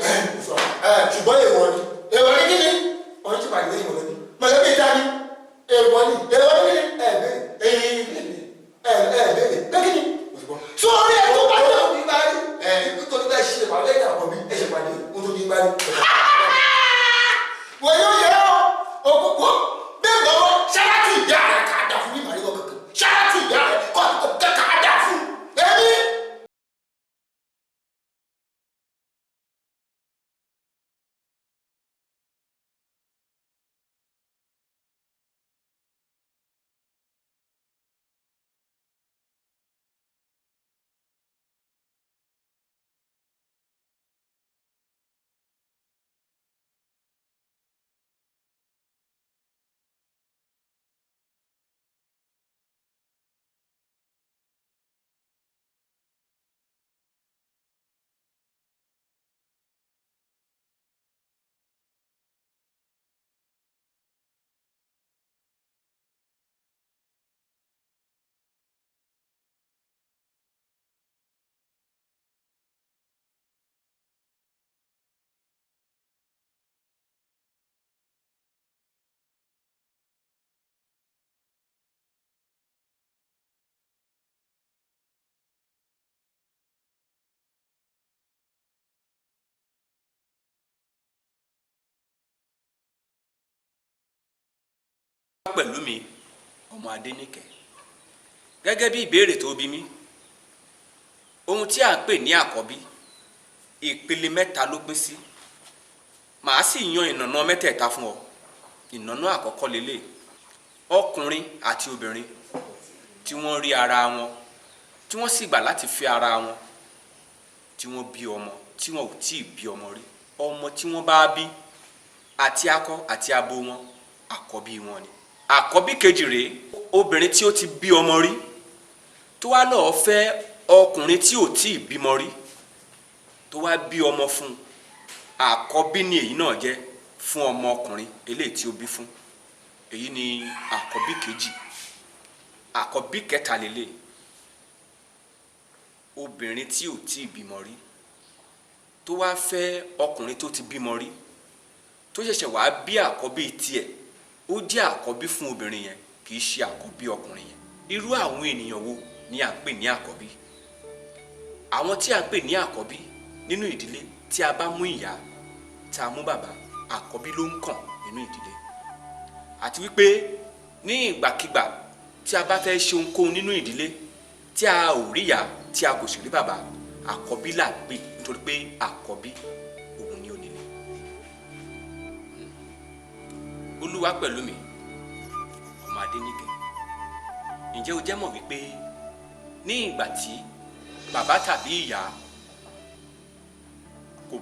ṣùgbọ́n èèwọ̀ ni. Èèwọ̀ ni kí ni? Ọ̀rọ̀ ti pàdé lẹ́yìn mọ̀lẹ́bí. Mọ̀lẹ́bí ìta ni. Èèwọ̀ ni. Èèwọ̀ ni kí ni? Ẹ bẹ́ẹ̀ ẹ bẹ́ẹ̀ pé kí ni? Sórí ẹ tó bá yọ̀ ní bá rí. Ẹ nítorí bẹ́ẹ̀ ṣe ìpàdé lẹ́yìn àkọ́bí ẹ ṣe pàdé nítorí bá rí. Wọ́n yóò yẹ ọ́ òkùnkùn bẹ́ẹ̀ lọ́wọ́ ṣáláàtì ìyá rẹ̀ ká dà fún ìmàlẹ́ wọ̀ kankan ṣáláàtì ìyá rẹ̀ kọ́ ká dà fún èmi. pẹ̀lú mi, ọmọ Adéníkẹ́, gẹ́gẹ́ bí ìbéèrè tó bí mi, ohun tí à ń pè ní àkọ́bí, ìpele mẹ́ta ló pín sí. Màá sì yan ìnànà mẹ́tẹ̀ẹ̀ta fún ọ. Ìnànà àkọ́kọ́ lélẹ̀: ọkùnrin àti obìnrin tí wọ́n rí ara wọn, tí wọ́n sì gbà láti fi ara wọn, tí wọ́n bí ọmọ tí wọn ò tíì bí ọmọ rí. Ọmọ tí wọ́n bá bí, àti akọ àti abo wọn, àkọ́bí wọn ni. Àkọ́bí kejì rèé: obìnrin tí ó ti bí ọmọ rí, tó wá lọ́ọ́ fẹ́ ọkùnrin tí ò tíì bímọ rí, tó wá bí ọmọ fún un. Àkọ́bí ni èyí náà jẹ́ fún ọmọ ọkùnrin eléyìí tí ó bí fún. Èyí ni àkọ́bí kejì. Àkọ́bí kẹta lélẹ̀: obìnrin tí ò tíì bímọ rí, tó wá fẹ́ ọkùnrin tó ti bímọ rí, tó ṣẹ̀ṣẹ̀ wá bí àkọ́bí tiẹ̀. Ó jẹ́ àkọ́bí fún obìnrin yẹn, kì í ṣe àkọ́bí ọkùnrin yẹn. Irú àwọn ènìyàn wo ni à ń pè ní àkọ́bí? Àwọn tí à ń pè ní àkọ́bí nínú ìdílé, tí a bá mú ìyá, tí a mú bàbá, àkọ́bí ló ń kàn nínú ìdílé. Àti wípé ní ìgbàkigbà tí a bá fẹ́ ṣe ohunkóhun nínú ìdílé, tí a ò rí ìyá, tí a kò sì rí bàbá, àkọ́bí là ń pè, nítorí pé àkọ́bí òun ni onílé. Olúwa pẹ̀lú mi, ọmọ Adéníkẹ́, ǹjẹ́ o jẹ́ mọ̀ wípé ní ìgbà tí bàbá tàbí ìyá kò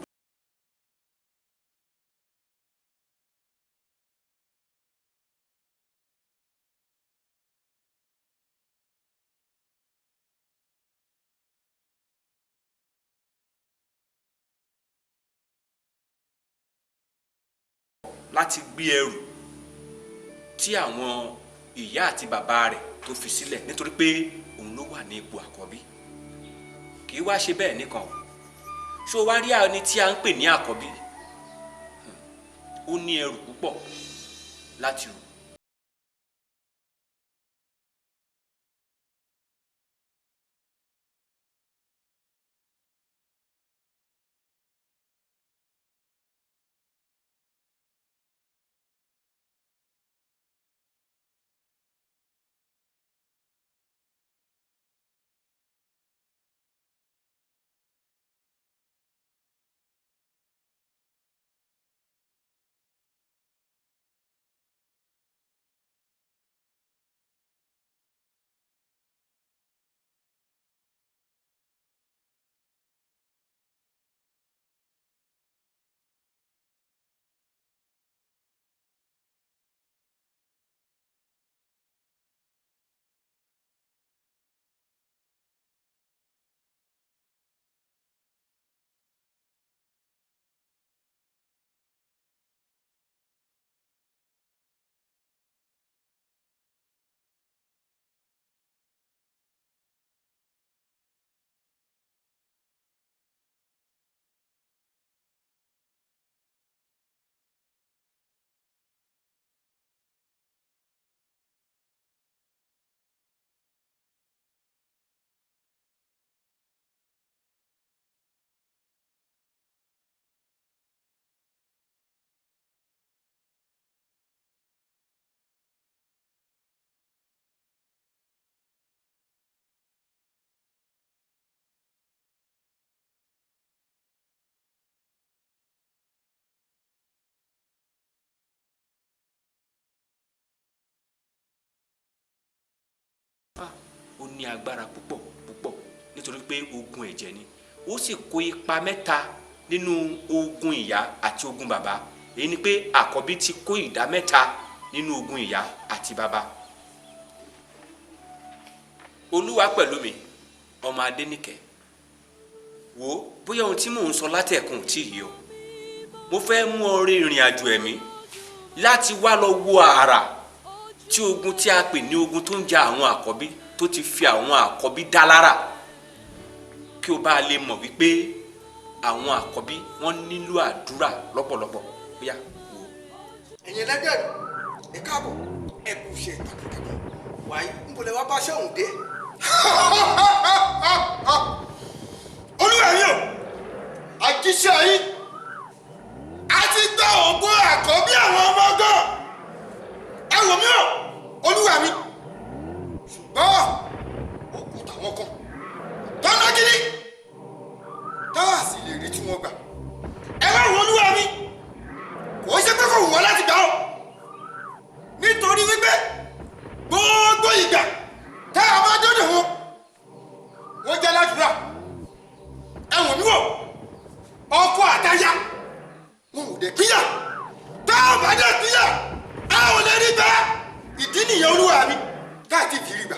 láti gbé ẹrù tí àwọn ìyá àti bàbá rẹ̀ tó fi sílẹ̀, nítorí pé òun ló wà ní ipò àkọ́bí, kì í wá ṣe bẹ́ẹ̀ nìkan o. Ṣó wá rí ẹni tí a ń pè ní àkọ́bí, ó ní ẹrù púpọ̀ láti rù. Ó ní agbára púpọ̀ púpọ̀, nítorí pé ogun ẹ̀jẹ̀ ni. Ó sì kó ipa mẹ́ta nínú ogun ìyá àti ogun bàbá. Èyí ni pé àkọ́bí ti kó ìdá mẹ́ta nínú ogun ìyá àti bàbá. Olúwa pẹ̀lú mi, ọmọ Adéníkẹ́, wo bóyá ohun tí mò ń sọ látẹ̀kùn tí yìí o. Mo fẹ́ mú ọ rin ìrìn àjò ẹ̀mí láti wá lọ wo àrà tí ogun tí a pè ní ogun tó ń ja àwọn àkọ́bí, tó ti fi àwọn àkọ́bí dá lára, kí o bá lè mọ̀ wípé àwọn àkọ́bí wọ́n nílò àdúrà lọ́pọ̀lọpọ̀. Bóyá wò. Ẹ̀yin ẹlẹ́gbẹ́ mi, ẹ káàbọ̀, ẹ kú iṣẹ́ takuntakun. Wàyí ń bolẹ̀ wá bá ṣẹ́hùn dé. Olúwa yìí o, àjíṣẹ́ yín a ti gba ògo àkọ́bí àwọn ọmọ gan. Ẹ wò mí o, Olúwa mi, ṣùgbọ́n ó kù tàwọn kan tọ́lá gidi táwa sì lè rí tí wọ́n gbà. Ẹ má wo olúwa mi, kò ṣe pé kò wù wọ́n láti gbà ọ́, nítorí wípé gbogbo ìgbà tá a bá dọ́dọ̀ wọn, wọ́n jẹ́ ládùúrà. Ẹ̀wọ̀n mi wò, ọkọ àtaya wọn ò dé pínyà. Tá a bá dé pínyà, a ò lè rí gbà. Ìdí nìyẹn olúwa mi tá a ti fi rí gbà.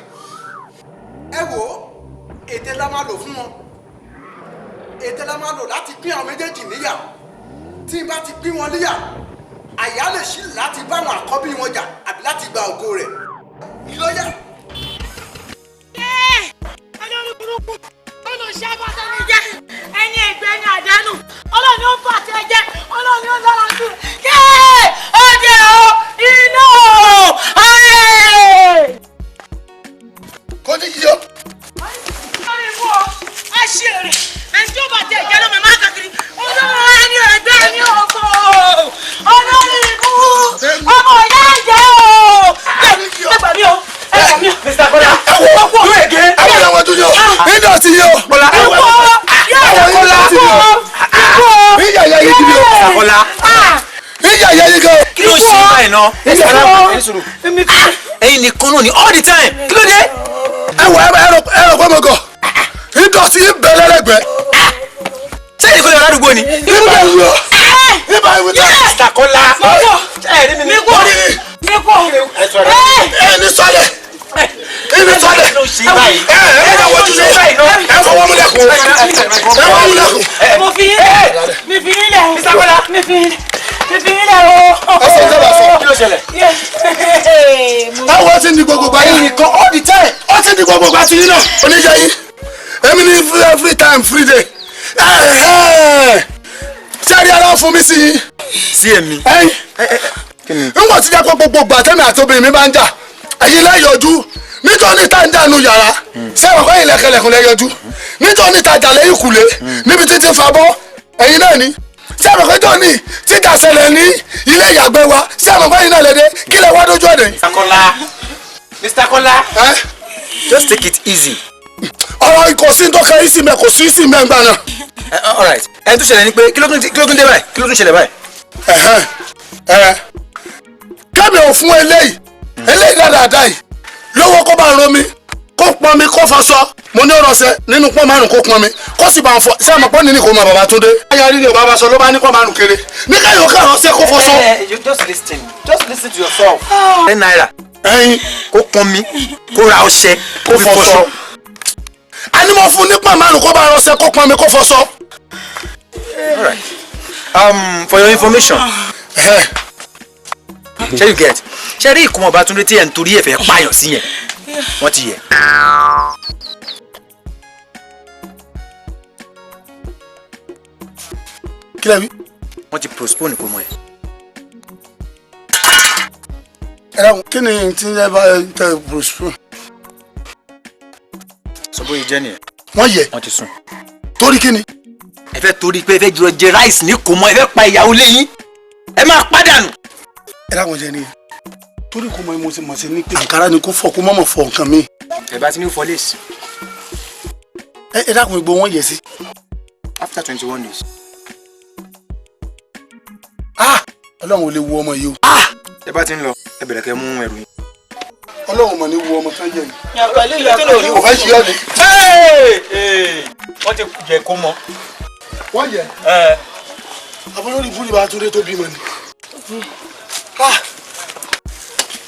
Ẹ wo, ète la máa lò fún wọn, ète la máa lò láti pín àwọn méjèèjì níyà. Tí n bá ti pín wọn níyà, àyà lè ṣí láti bá àwọn àkọ́bí wọn jà àbí láti gba ògo rẹ̀ ìlọ́yà. Olórí burúkú olùṣẹ́ bàtà mi jẹ́ ẹni ẹgbẹ́ ní àdánù. Ọlọ́run ó bà tẹ jẹ́, Ọlọ́run ó lára sí kí ọdẹ o iná o. Kò ní yíyọ. Olórí ibú o, a ṣe èrè ẹni tí ó bà tẹ jẹ́ ló máa máa kàkiri. Olórí ẹni ẹgbẹ́ ní òfò, olórí ibú ọmọ ìyá ẹ̀jẹ̀ o. Ẹ gbà mí o, ẹ gbà mí o. Mr. Kola, ẹ wo do again. Ẹ wọ làwọn tún yọ indọ̀tí yọ. Kola, ẹ wọ indọ̀tí yọ. Ìyá ìyá yìí kiri o. Mr. Kola, ìyá ìyá yìí gan. Kí ló ṣe báyìí náà? Ẹ̀yin nìkan náà ni all the time, kí ló dé? Ẹ wọ ẹ rọ pé mo gọ indọ̀tí yìí bẹ̀rẹ̀ lẹ́gbẹ̀ẹ́. Ṣé ìkọlẹ̀ ọ̀rọ̀ àdúgbò ni? Ibà ìwúrọ̀ ibà ìwúrọ̀. Mr. Kola, ẹ rí mi ní. Ẹ ní sọ́lẹ̀, ibi sọ́lẹ̀. Ẹ ẹ ẹ wọ́n tún ṣe ẹ fọwọ́ mú lẹ́kùn, ẹ fọwọ́ mú lẹ́kùn. Mo fi yín lẹ̀, mi fi yín lẹ̀ o, mi fi yín mi fi yín lẹ̀ o. Ẹ sọ ìjọba sọ. Kí ló ṣẹlẹ̀? Ẹ wọ́n ti ń di gbogbo gbà yín nìkan all the time. Ó ti ń di gbogbo gbà ti yín náà. Oníṣẹ́ yín, èmi ní free time free day. Sẹ́ẹ̀rí ara fún mi sí yín. Sí èmi. Ẹyin n kò ti jẹ́ pé gbogbo gbà tẹ́mi àti obìnrin mi bá ń jà, ẹ̀yin lẹ́yọ̀jú nítorí tá ń dànù yàrá sẹ́wọ̀n kọ́ ẹ̀yin lẹ́kẹ̀lẹ̀kùn lẹ́yọ̀jú nítorí tá jà lẹ́yìn kùlé níbi títí fa bọ́ ẹ̀yin náà ni sẹ́wọ̀n kọ́ tó ní títà ṣẹlẹ̀ ní ilé ìyàgbẹ́ wa sẹ́wọ̀n kọ́ ẹ̀yin náà lẹ́dẹ́ kí lẹ wá dójú ọ̀dẹ̀. Mr. Kola, Mr. Kola, just take it easy. Ọ̀rọ̀ kò sí tó kẹ́ ìsìn mẹ́, kò sí ìsìn mẹ́ gbà náà. All right, ẹni tó ṣẹlẹ̀ ni pé kí ló tún dé báyìí, kí ló tún ṣẹlẹ̀ báyìí? Kẹ́mi ò fún eléyìí eléyìí dáadáa yìí lówó kó bá ń romi kó pọn mi kó fọṣọ, mo ní ọ̀rọ̀ nínú pọ́n márùn kó pọn mi kó sì bá ń fọ. Ṣé àmọ́ pọ́n nínú kò mọ bàbá tó dé. Ayárí ni bàbá sọ ló bá ní pọ́n márùn kéré ní káyọ̀ káàrọ̀ ṣe kó fọṣọ. You just listen, just listen to yourself. ₦10 ẹyin kó pọn mi, kó ra ọṣẹ, kó fọṣọ. A ní mo fún ní pọ́n márùn kó bá rọṣẹ kó pọn mi kó fọṣọ. All right. For your information, ṣé you get? Ṣé rí ìkùn ọba Túndé tí ẹ̀ ń torí ẹ̀fẹ̀ pààyàn sí yẹn? Wọ́n ti yẹ. Kí lẹ wí? Wọ́n ti postpone kò mọ̀ ẹ́. Ẹ dáhùn, kí ni tí ẹ bá tẹ postpone? Sọ bóyá jẹ́ nìyẹn. Wọ́n yẹ. Wọ́n ti sùn. Torí kí ni? Ẹ fẹ́ torí pé ẹ fẹ́ jùlọ jẹ ráìsì ní kò mọ́, ẹ fẹ́ pa ìyàwó lẹ́yìn, ẹ máa pàdánù. Ẹ dáhùn jẹ nìyẹn. Torí kò mọ mo ti mọ̀ sí ní pé àǹkárá ni kò fọ kó mọ̀mọ̀ fọ nǹkan mi. Ẹ bá ti ní fọ lace. Ẹ dákun, igbó wọn yẹ sí. After 21 days. Ah! Ọlọ́run ò lè wo ọmọ yìí o. Ẹ bá ti ń lọ, ẹ bẹ̀rẹ̀ kẹ́ mú ẹrù yín. Ọlọ́run mọ̀ ní wo ọmọ tán yẹ yìí. Kò fẹ́ ṣe ọ́ ni. Wọ́n ti jẹ kó mọ. Wọ́n yẹ. Àbúrò ìbúrí bá Túndé tó bímọ ni.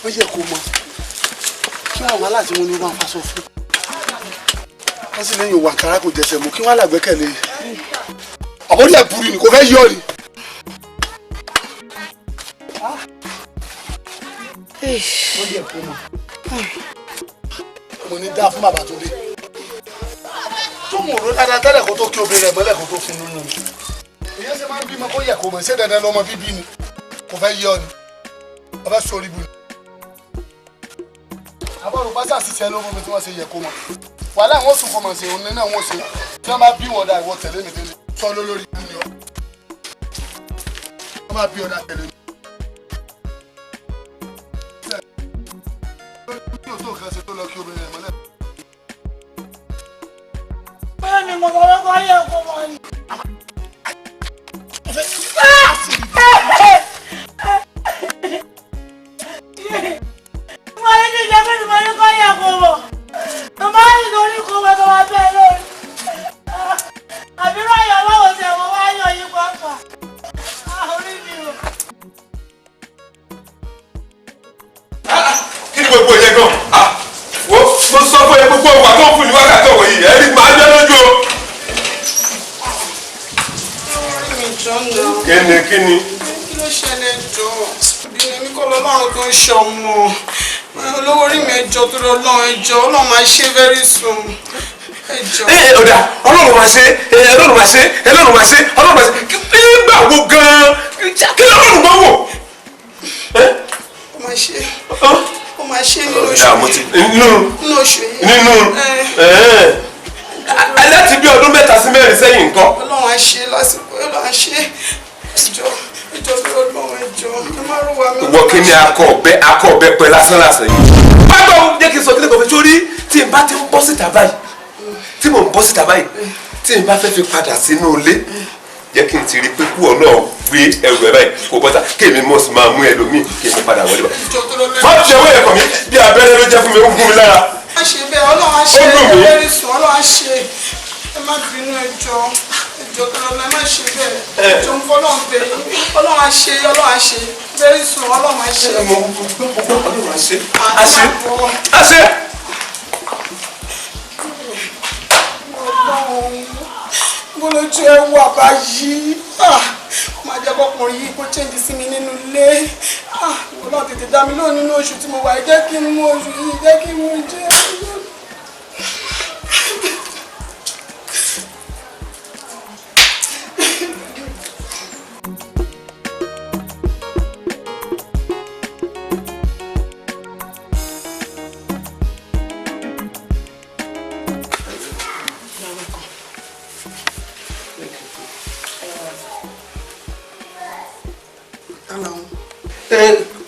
Wọ́n yẹ kó mọ kí wọ́n wàhálà tí wọ́n ní wọ́n faṣọ fún. Wọ́n sì lẹ́yìn òwò àkàrà kò jẹsẹ̀ mú kí wọ́n lágbẹ́kẹ̀lé. Àbórí ẹ̀ burú ni kò fẹ́ yọ ni. Wọ́n yẹ kó mọ. Mo ní dá fún bàbá Túndé. Tó mú òró dáadáa tẹ́lẹ̀ kó tó kí obìnrin rẹ̀ mọ́lẹ̀ kó tó fún lóyún ni. Èyí ṣe máa ń bímọ kó yẹ kó mọ̀ ṣé dandan lọ́mọ bíbí ni kò fẹ́ yọ ni. Ọbẹ̀ sórí bu ni. Àbọ̀rò pásá ṣiṣẹ́ ló fún mi tí wọ́n ṣe yẹ kó mọ̀. Wàhálà wọn sùn kó mọ̀ ṣe òun náà wọ́n ṣe. Tí wọ́n bá bí wọ̀dà ìwọ tẹ̀lé mi délé. Sọ lórí ibú ni ọ́. Wọ́n bá bí ọ̀dà tẹ̀lé mi. Lórí tó nǹkan ṣe tó lọ kí obìnrin rẹ̀ mọ́lẹ̀. Bẹ́ẹ̀ ni mo sọ pé kọ́ yẹ kó mọ ni. Mo ní kí jẹ́ pé mo ní kọ́ yẹ kó mọ̀. Mo máa ń torí kó mọ̀ tó máa bẹ́ẹ̀ lórí. Àbí ráyọ̀ báwo ṣe mo wá yọ yín pàápàá. Orí mi o. Kí ni gbogbo yẹn gan? Wo mo sọ fún ẹ gbogbo ọgbà tó ń fún ní wákàtí ọ̀wọ̀ yìí ẹ rí màá jẹ́ lójú o. Kíni kíni. Kí ló ṣẹlẹ̀ jọ? Obìnrin mi kọ́ lọ́lọ́run tó ń ṣe ọmọ. Olówó orí mi ẹjọ́ tó lọ lọ́run ẹjọ́ Ọlọ́run máa ṣe very soon. Ẹjọ́. Ẹ ọ̀dà Ọlọ́run máa ṣe Ọlọ́run máa ṣe Ọlọ́run máa ṣe Ọlọ́run máa ṣe nígbà wo gan-an kí lọ́run máa wò. Ó máa ṣe ó máa ṣe nínú oṣù yìí. Nínú oṣù yìí. Nínú láti bí ọdún 3 sí 4 sẹ́yìn nǹkan. Ọlọ́run á ṣe lásìkò Ọlọ́run á ṣe ẹjọ́ ẹjọ́ tó lọ́run ẹjọ́ ẹ má rò wá mi. Ìwọ kí ni akọ ọbẹ pẹ lásán lásán yìí. Báwo jẹ́ kí n sọ kí lè kọ́ fi sórí tí n bá ti ń bọ́ síta báyìí tí mò ń bọ́ síta báyìí tí n bá fẹ́ fi padà sínú ilé jẹ́ kí n ti rí pé kú ọ náà gbé ẹrù ẹ báyìí kò bọ́ta kí èmi mọ̀ sí máa mú ẹlòmíì kí èmi padà wọlé bá. Má fi ọwọ́ ẹ̀kọ́ mi bí abẹ́rẹ́ ló jẹ́ fún mi ó gún mi lára. Má ṣe bẹ́ẹ̀ Ọlọ́run á ṣe very soon Ọlọ́run á ṣe ẹ má bínú ẹjọ́ ẹjọ́ tó lọ́nà ẹ má ṣe bẹ́ẹ̀ ẹjọ́ ń fọlọ́run pè yín Ọlọ́run á ṣe Ọlọ́run á ṣe very soon Ọlọ́run á ṣe. Ọlọ́run á ṣe á ṣe á ṣe. Bólójú ẹ wà báyìí ó máa jẹ́ kọkùnrin yìí kó change sí mi nínú ilé Ọlọ́run tètè dá mi lóhùn nínú oṣù tí mo wà jẹ́ kí n mú oṣù yìí jẹ́ kí n mú jẹ́.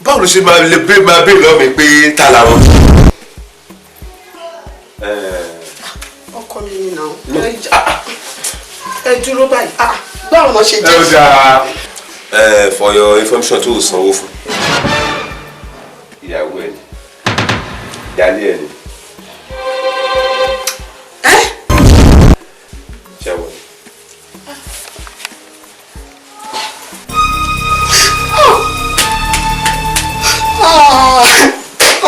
Báwo ló ṣe máa lè bẹ máa bẹ lọ́ọ̀ mi pé ta làwọn. Ọkọ mi ni nà ẹ dúró báyìí báwo ló ṣe jẹ́. Ẹ ó dáa for your information tó o sanwó fún. Ìyàwó ẹ ni ìyálé ẹ ni. Ṣé wọ́n.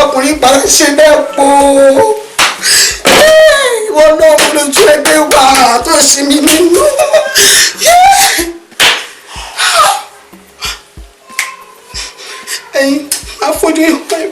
Ọkùnrin padà ṣe bẹ́ẹ̀ po ìwọ náà lójú ẹgbẹ́ wa tó ṣe mí nínú. Ẹ̀yin àfojú ìwọ ẹ̀.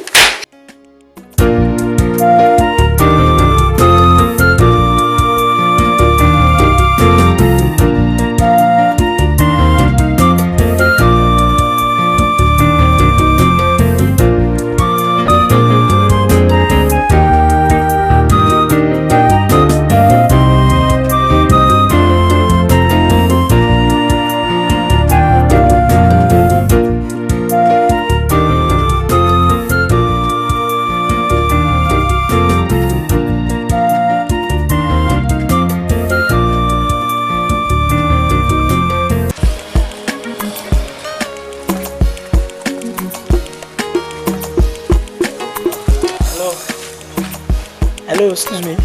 Hello, excuse me.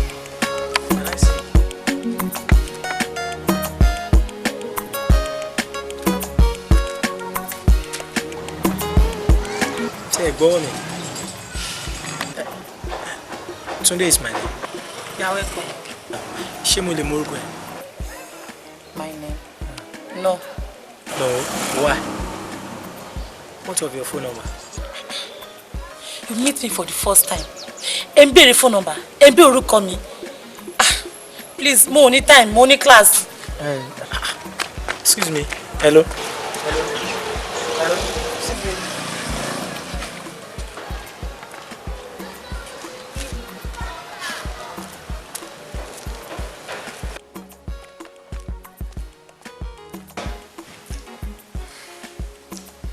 Can I see? Ṣé ẹ gbọ́ mi? Túndé is my name. You are welcome. Ṣé mo lè mọ orúkọ ẹ? My name? No. No, why? What of your phone number? You meet me for the first time. Ẹ ń béèrè phone number, ẹ ń béèrè orúkọ mi. Ah, please, mo ò ní time, mo ní class. Excuse me. Hello. Hello. Hello. Excuse me.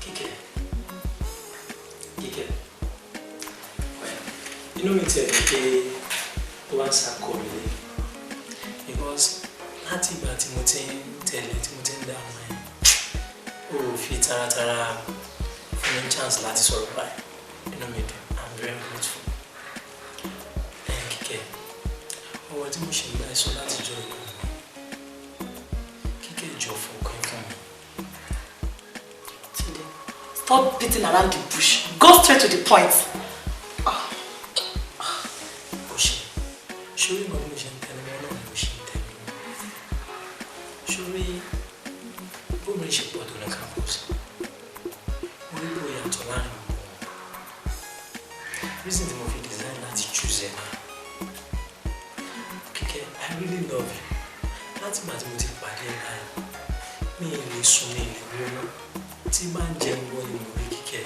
Kíkẹ́. Kíkẹ́. Inú mi tiẹ̀ dùn pé ó wá ń ṣàkọ mi lé, because láti ìgbà tí mo ti ń tẹ̀lé, tí mo ti ń dáhùn ẹ̀, ó fi taratara fún mi chance láti sọ̀rọ̀ báyìí. Inú mi dùn, I'm very grateful. Ẹ Kíkẹ́, ọwọ́ tí mo ṣe ń bá ẹ sọ láti jọ ìlú mi, Kíkẹ́, jọ fọkàn fún mi. Túndé, stop beating around the bush. Go straight to the point. Ó ṣe ṣorí nǹkan bí mo ṣe ń tẹnu mọ́ náà ni mo ṣe ń tẹnu mọ́. Ṣorí bómi ṣe pọ̀ tó ní campus, mo rí bóyá yàtọ̀ láàrin gbogbo wọn. Reason tí mo fi design láti choose ẹ náà, Kíkẹ́, I really love you. Láti ìgbà tí mo ti pàdé ẹ báyìí, mi ì lè sùn, mi ì lè ronú. Tí bá ń jẹun, wọ́n ni mo rí. Kíkẹ́,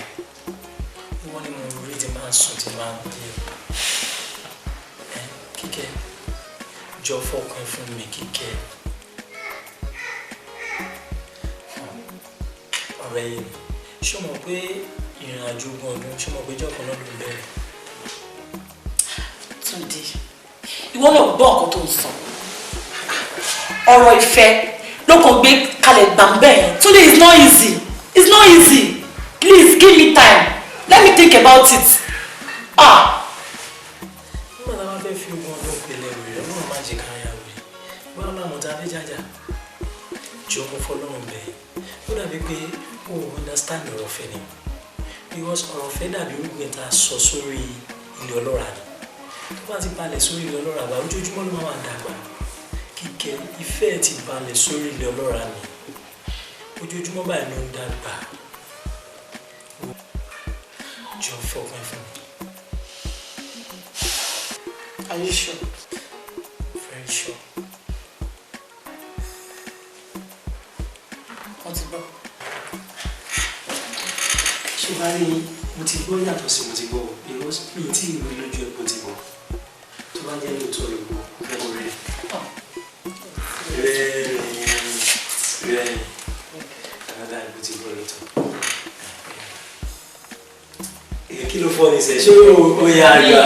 wọ́n ni mo rí. Tí máa ń sùn, tí máa ń jẹun ẹ, Kíkẹ́, jọ fọkàn fún mi. Kíkẹ́, ọ̀rẹ́ yìí ni, ṣé o mọ̀ pé ìrìn àjò 20 ọdún, ṣé o mọ̀ pé ìjọ kan náà ló ń bẹ̀rẹ̀? Túndé, ìwọ náà gbọ́ nǹkan tó ń sọ. Ọ̀rọ̀ ìfẹ́ ló kàn gbé kalẹ̀ gbàǹbẹ̀ yẹn. Túndé, it's not easy, it's not easy. Please give me time, let me think about it. Ah. Nígbà tá a bá fẹ́ fi 20 ọdún pẹ̀lẹ́ wèrè, Ọlọ́run má jẹ́ ká yà wèrè. Báwo làwọn tá a fẹ́ jàjà? Jọ, mo fọlọ́run bẹ́ẹ̀. Ó dàbí pé o ò understand ọ̀rọ̀ ọ̀fẹ́ ni, because ọ̀rọ̀ ọ̀fẹ́ dàbí irúgbìn tá a sọ sórí ilẹ̀ ọlọ́ràá ni. Tó bá ti balẹ̀ sórí ilẹ̀ ọlọ́ràá bá, ojoojúmọ́ ló máa dàgbà. Kíkẹ́, ìfẹ́ ti balẹ̀ sórí ilẹ̀ ọlọ́ràá ni, ojoojúmọ́ báyìí ló ń dàgbà. Jọ, fọkàn fún mi. Are you sure? Very sure. Wọ́n ti gbọ́. Ṣé bá rí, mo ti gbọ́ yàtọ̀ sí mo ti gbọ́, because mi ì tí ì rí lójú ẹ̀ kó ti gbọ́. Tó bá jẹ́ lóòótọ́ ló gbọ́, fẹ́ kó rẹ̀ rẹ́rìn rẹ́rìn àgbàdá ìbò ti gbọ́ lóòótọ́. Kí ló fọ́ ní sẹ́? Ṣé ó yá àgbà?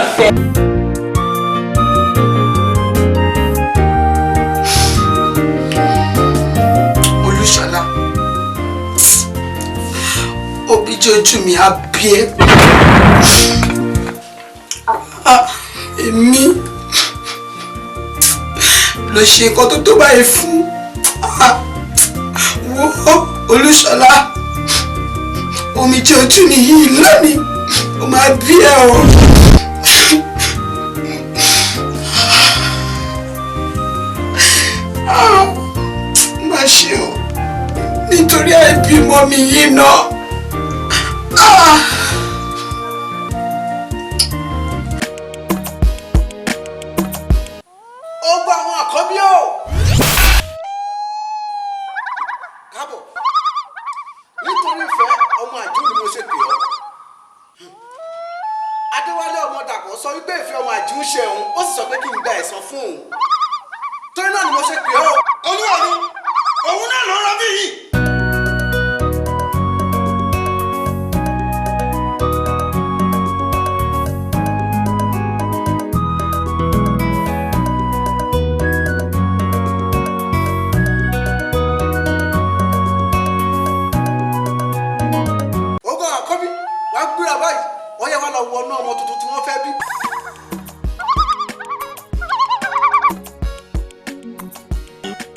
Olúṣọlá, òbíjì ojú mi á bí ẹ. Ah, èmi ló ṣe nǹkan tó tó báyìí fún. Ah, wo Olúṣọlá, omijé ojú mi yìí lónìí, ó máa bí ẹ o. Ah, má ṣe o, nítorí àìbímọ mi yìí náà. Ah. Ó gba àwọn àkọ́bí o. Káàbọ̀. Nítorí ìfẹ́ ọmọ àjú ni mo ṣe pè ọ́. Adéwálé ọmọ Dàpọ̀ sọ wípé ìfẹ́ ọmọ àjú ń ṣe òun, ó sì sọ pé kí n gba ẹ̀san fún òun. Torí náà ni mo ṣe pè ọ́. Olúwa mi, òun náà ló rọ bí yìí. Ogun àkọ́bí wàá gbéra báyìí, wọ́n yẹ wá lọ wọnú ọmọ tuntun tí wọ́n fẹ́ bí.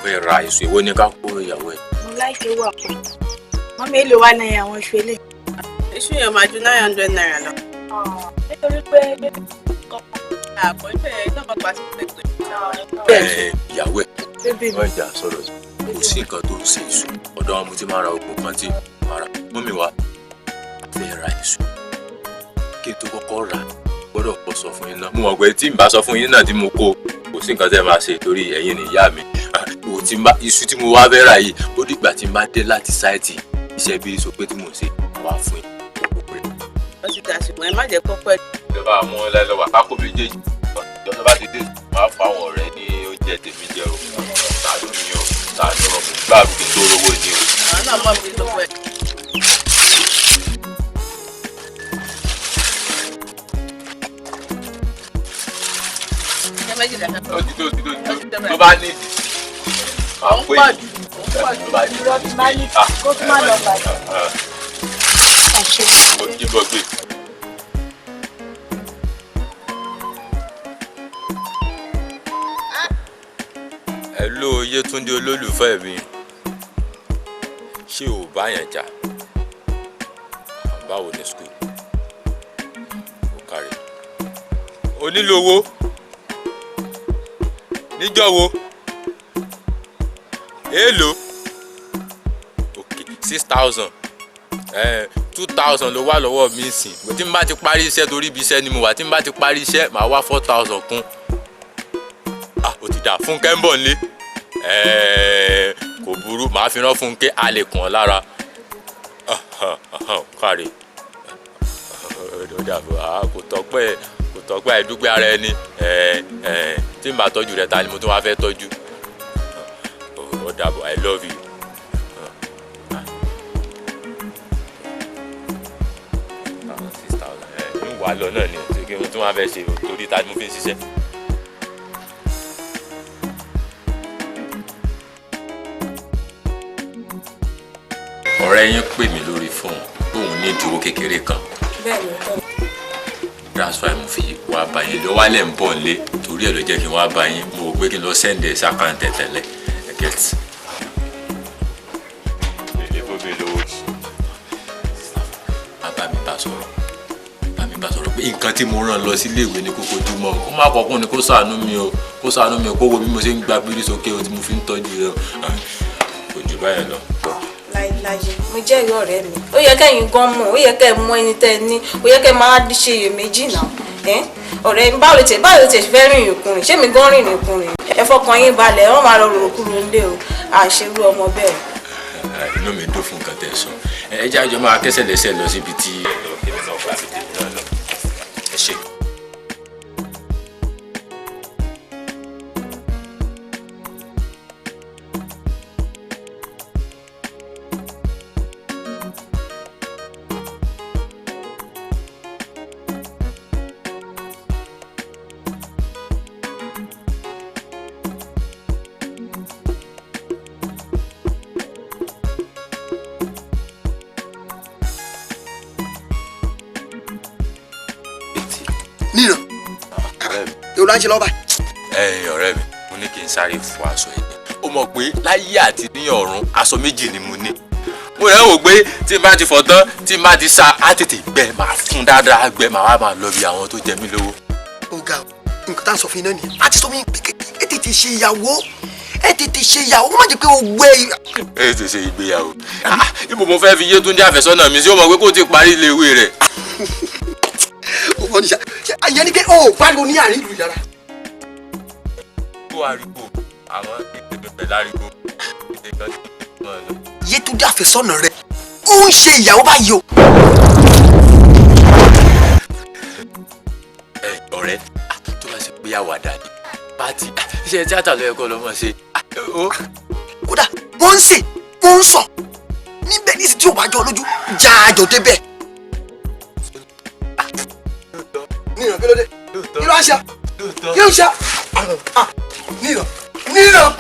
Fẹ́ ra èso, èwo ni ká kó ìyàwó ẹ̀? Mo láìké wà pọ̀. Wọ́n mélòó wá ní àwọn iṣu eléyìí? Iṣu yẹn máa ju ₦900 lọ. Nítorí pé Àpò ìfẹ́ náà máa pàṣẹ pẹ̀pẹ̀. Ẹ ìyàwó ẹ̀, wọ́n ìjà sọ̀rọ̀, kò sí nǹkan tó ń ṣe èso. Ọ̀dọ̀ wọn mo ti máa ra oògùn kan tí màá ra. Mọ́mì wa fẹ́ ra èso. Kí n tó kọ́kọ́ rà, gbọ́dọ̀ kọ́ sọ fún yín náà. Mo mọ̀ pé tí n bá sọ fún yín náà tí mo kó, kò sí nǹkan tẹ́ máa ṣe torí ẹ̀yin ni ìyá mi. Kò tí n bá iṣu tí mo wá fẹ́ rà yìí, ó dìgbà tí n bá dé láti sáìtì iṣẹ́ bí sọ pé tí mò ń ṣe wá fún yín. Wọ́n ti dà, ṣùgbọ́n ẹ má jẹ́ kó pẹ́. Ìjọba àwọn ẹlẹ́wà kákó méjèèjì, ìjọba bá ti dé, máa fún àwọn ọ̀rẹ́ ní oúnjẹ tèmi jẹ o. Ṣàánú mi o, ṣàánú ọmọ gbà mí tó rówó ni o. Àwọn náà mọ̀ pé tó pẹ́. Méjì lẹ́fẹ̀ẹ́. Ó ti tó, ó ti tó, ó ti tó. Tó bá ní ìdí. Máa pè é. Tó bá ní ìdí. Kó tún má lọ bàjẹ́. Ó ti bọ̀ gbé. Hello Yétúndé olólùfẹ́ mi, ṣé o bá yẹn jà? Báwo ni school? Ó kárí. O nílò owó? Níjọ́ wo? Èèlò? Ok, 6,000. 2,000 ló wà lọ́wọ́ mi sìn. Tí n bá ti parí iṣẹ́, torí ibi iṣẹ́ ni mo wà, tí n bá ti parí iṣẹ́, màá wá 4,000 kún. Ah, ó ti dà. Fúnkẹ́ ń bọ̀ nílé. Kò burú, màá fi rán Fúnkẹ́, a lè kàn ọ́ lára. Káre. Ó dàbọ̀, kò tọ́pẹ́, kò tọ́pẹ́ àìdúpẹ́ ara ẹni. Tí n bá tọ́jú rẹ̀, ta ni mo tún wá fẹ́ tọ́jú? Ó dàbọ̀, I love you. 6,000 ń wà lọ náà ni kí n tún wá fẹ́ ṣe, torí ta ni mo fi ń ṣiṣẹ́. Ọ̀rẹ́ yín pè mí lórí fóònù tóun ní ìdúró kékeré kan. Bẹ́ẹ̀ni. That's why mo fi wá bá yín lọ wálẹ̀ ń bọ̀ nílé, torí ẹ̀ ló jẹ́ kí n wá bá yín. Mo rò pé kí n lọ sẹ́ǹdẹ̀ sákàǹtẹ̀ tẹ́lẹ̀ get. Èlé fún mi lówó. Má bá mi bá sọ̀rọ̀, bá mi bá sọ̀rọ̀ pé nǹkan tí mo rán lọ sí iléèwé ni kókó jùmọ̀ kó má kọ́kún ni, kó ṣàánú mi o, kó ṣàánú mi o, kó wo bí mo ṣe ń gba bírí sókè o tí mo fi ń tọ́jú rẹ o. Kò jù báyẹn lọ. Láyé, mo jẹ́rìí ọ̀rẹ́ mi. Ó yẹ kẹ́yìn gan mọ̀, ó yẹ kẹ́ ẹ mọ ẹni tẹ́ ẹ ní, ó yẹ kẹ́ ẹ máa ṣe iyèméjì náà. Ọ̀rẹ́ mi, báwo ló tẹ̀ fẹ́ rìn ìrìnkùnrin? Ṣé mi gan rìn ìrìnkùnrin? Ẹ fọkàn yín balẹ̀, wọ́n máa lọ rò kúrò nílé o, àṣerú ọmọ bẹ́ẹ̀. Inú mi dùn fún nǹkan tẹ́ sọ. Ẹ jẹ́ àjọ máa kẹ́sẹ̀ lẹ́sẹ̀ lọ síbi tí èmi náà gbà fi tèmi náà lọ. Ẹ ṣé. Níran, èwo ló ń ṣe lọ́ba? Ẹ̀yin ọ̀rẹ́ mi, mo ní kí n sáré fọ aṣọ yìí. Ó mọ̀ pé láyé àti ní ọ̀run, aṣọ méjì ni mo ní. Mo rẹ̀ wò pé tí n bá ti fọ̀ tán, tí n bá ti sa, á tètè gbẹ, màá fún dáadáa gbẹ, màá wá máa lọ bí àwọn tó jẹ mí lówó. Ó ga o, nǹkan tá à ń sọ fún yín náà nìyẹn. Àti sọ fún yín pé ẹ tètè ṣe ìyàwó, ẹ tètè ṣe ìyàwó, kó má jẹ́ pé o gbé. Ẹ tètè ṣe ìgbéyàwó. Ibo mo fẹ́ fi Yétúndé àfẹ́sọ́nà mi sí? Ó mọ̀ pé kó ti parí ilé ìwé rẹ̀. Ó fọ́ níṣà, àyẹ̀ ni pé o ò pariwo ní àárín ìlú yàrá. Kó ariwo àwọn ètò pẹ̀lú ariwo ètò kan tí mo lọ. Yétúndé àfẹ́sọ́nà rẹ̀ ó ń ṣe ìyàwó báyìí o. Ẹ ọ̀rẹ́, tó bá ṣe pé àwàdà ni pátì, iṣẹ́ tíátà ló yẹ kó lọ́mọ ṣe. Kódà wọ́n ń sè, wọ́n ń sọ níbẹ̀ ní ìsìn tí ò bá jọ lójú jáàjọ débẹ̀. Níran, kí ló dé? Kí ló ń ṣe? Kí ló ń ṣe? Níran, níran.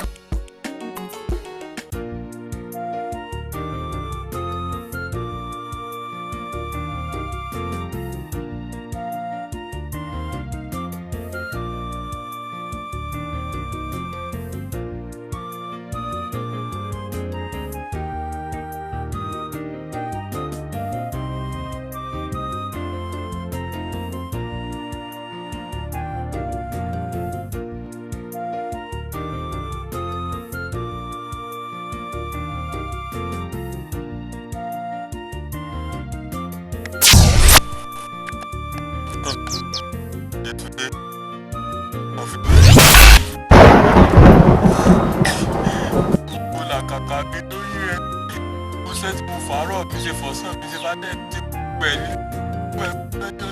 Mo làkàkà mi lórí rẹ, mo ṣe tí mo fàárọ̀ mi ṣe fọ̀sán mi ṣe fàdé ti pẹ̀lú pẹ̀lú lọ́jọ́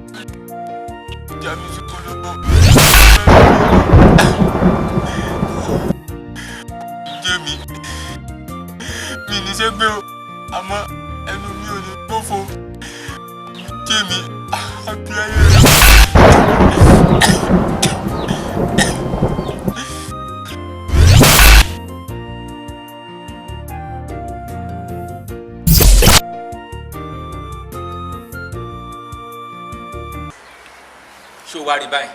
ìjà mi sí kólóbó. Jẹ́ mi mi ní ṣe gbé o, àmọ́ ẹnu mi ò ní gbófo. Jẹ́ mi àbí ayé rẹ̀. wá rí báyìí?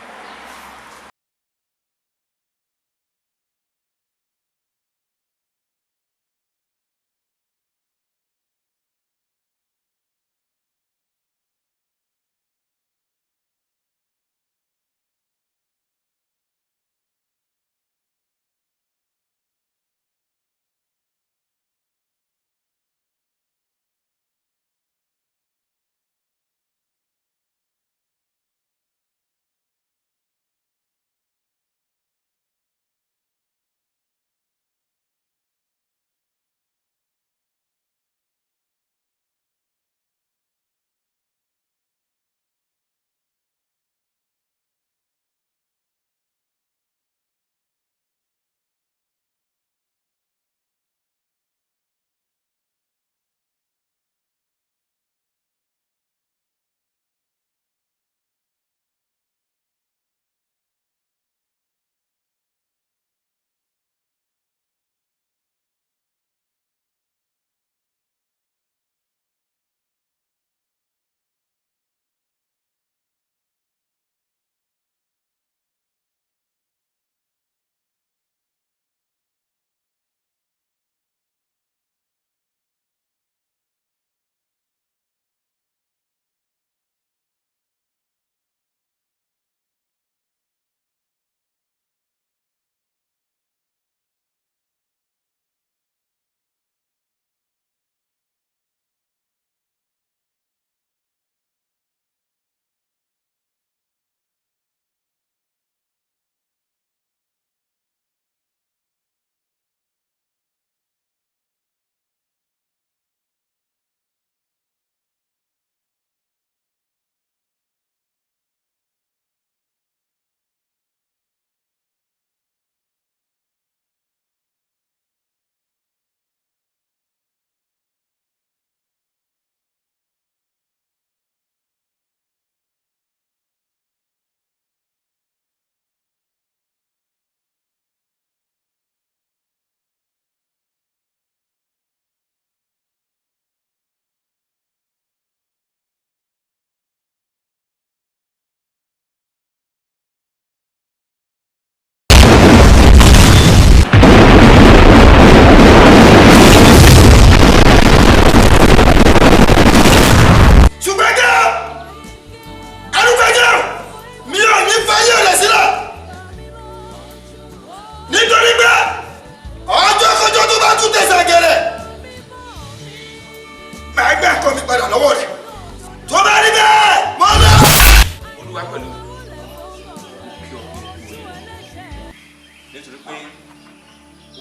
Nítorí pé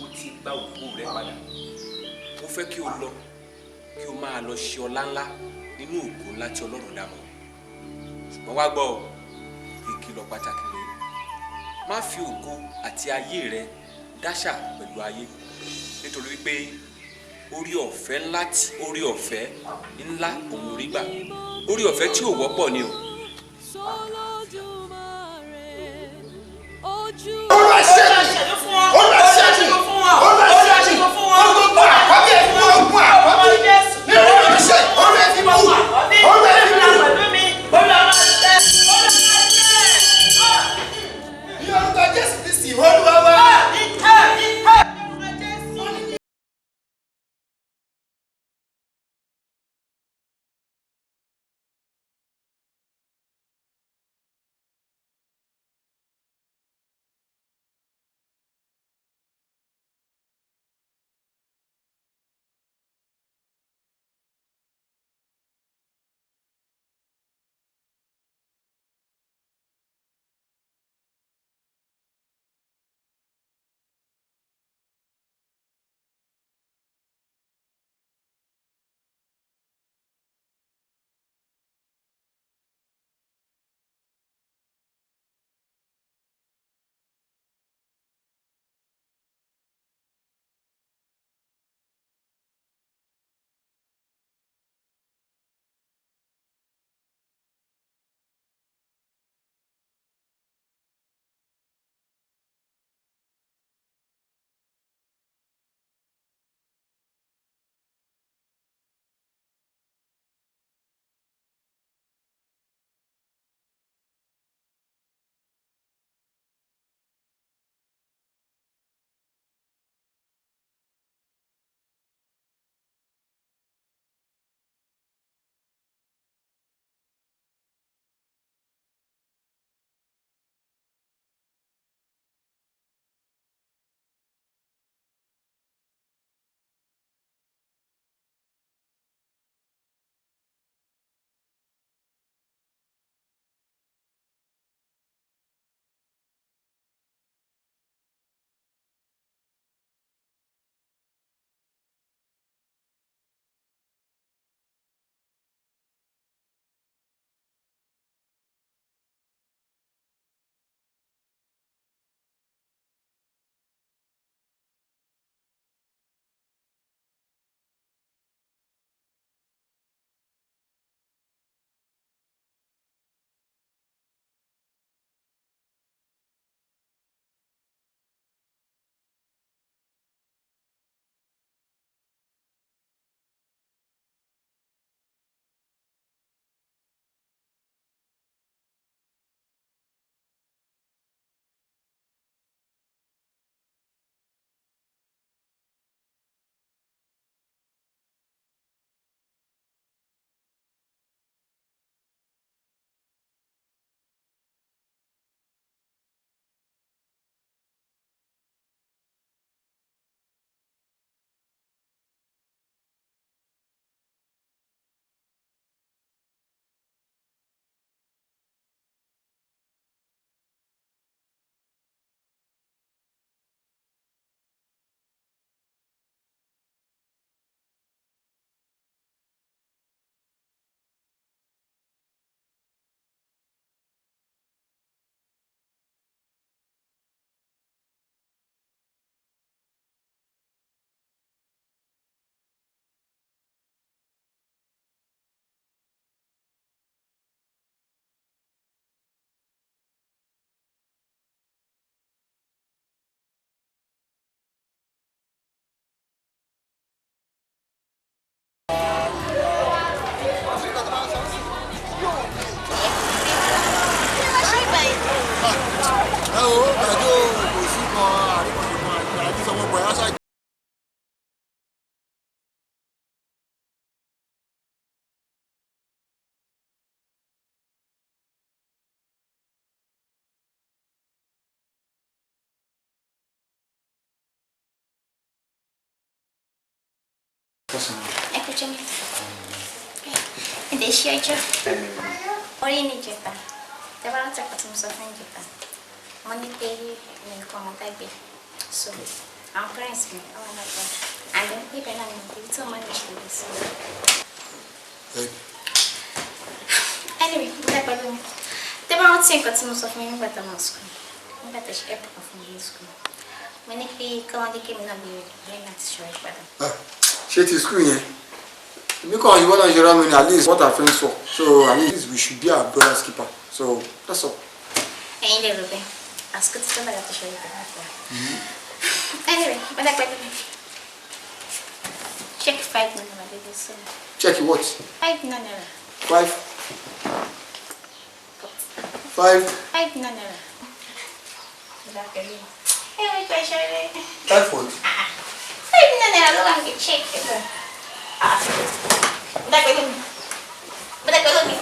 o ti gba òkú rẹ padà, mo fẹ́ kí o lọ kí o máa lọ ṣe ọlá ńlá nínú ògo ńlá tí Ọlọ́run dá mọ́. Ṣùgbọ́n wá gbọ́ ọ, ìkìlọ̀ pàtàkì rèé: má fi ògo àti ayé rẹ dáṣà pẹ̀lú ayé, nítorí wípé orí ọ̀fẹ́ ńlá tí orí ọ̀fẹ́ ńlá òun lórí gbà, orí ọ̀fẹ́ tí ò wọ́pọ̀ ni o. Olúwa ṣẹ́gun fún wọn. Olúwa ṣẹ́gun fún wọn. Olúwa ṣẹ́gun fún wọn. Gbogbo àkọ́bí ẹ̀ fún ogun àkọ́bí. Nínú ìránṣẹ́ Olúwa fi mú. Olúwa fi mú. Ní orúkọ Jésù Kristi, Olúwa wa. Ẹ kú jẹ́ mẹ́ta. Ǹdẹ̀ ṣe ọjọ́. Orí ni ìjẹta. Tẹ́ bá rántí àpótí mo sọ fún ìjẹta. Mo ní pé mi nǹkan ọmọ dágbé. So, àwọn parents mi, àwọn náà gbọ́. And then ibẹ̀ náà ni ibi tí wọ́n máa ń ṣe lè sọ. Anyway, mo dá pẹ̀lú mi. Tẹ́ bá rántí nǹkan tí mo sọ fún yín nígbà tá a mọ̀ school. Nígbà tá a ṣe ẹ̀pù kan fún mi ní school. Mo ní pé kọ́mọdé kémi náà lè lẹ́yìn àti ṣọ̀rẹ́ padà. Ṣé ti school yẹn? Èmi kàn yíwọ́ náà ṣe rán mi ní, at least what our friends for, so at least we should be our brother's keeper, so that's all. Ẹ̀yin lè rò bẹ́ẹ̀. Àsìkò tí tó bá láti ṣọ̀rẹ́ padà. Anyway, mo dá pẹ̀lú mi. Check 5 naira, baby. So Check what? 5 naira. Five five. 5 naira. Mo dá pẹ̀lú mi. Ẹ wí pé ṣọ̀rẹ́. Five what? 5 naira ló wà ní check. Mo dá pẹ̀lú mi. Mo dá pẹ̀lú mi.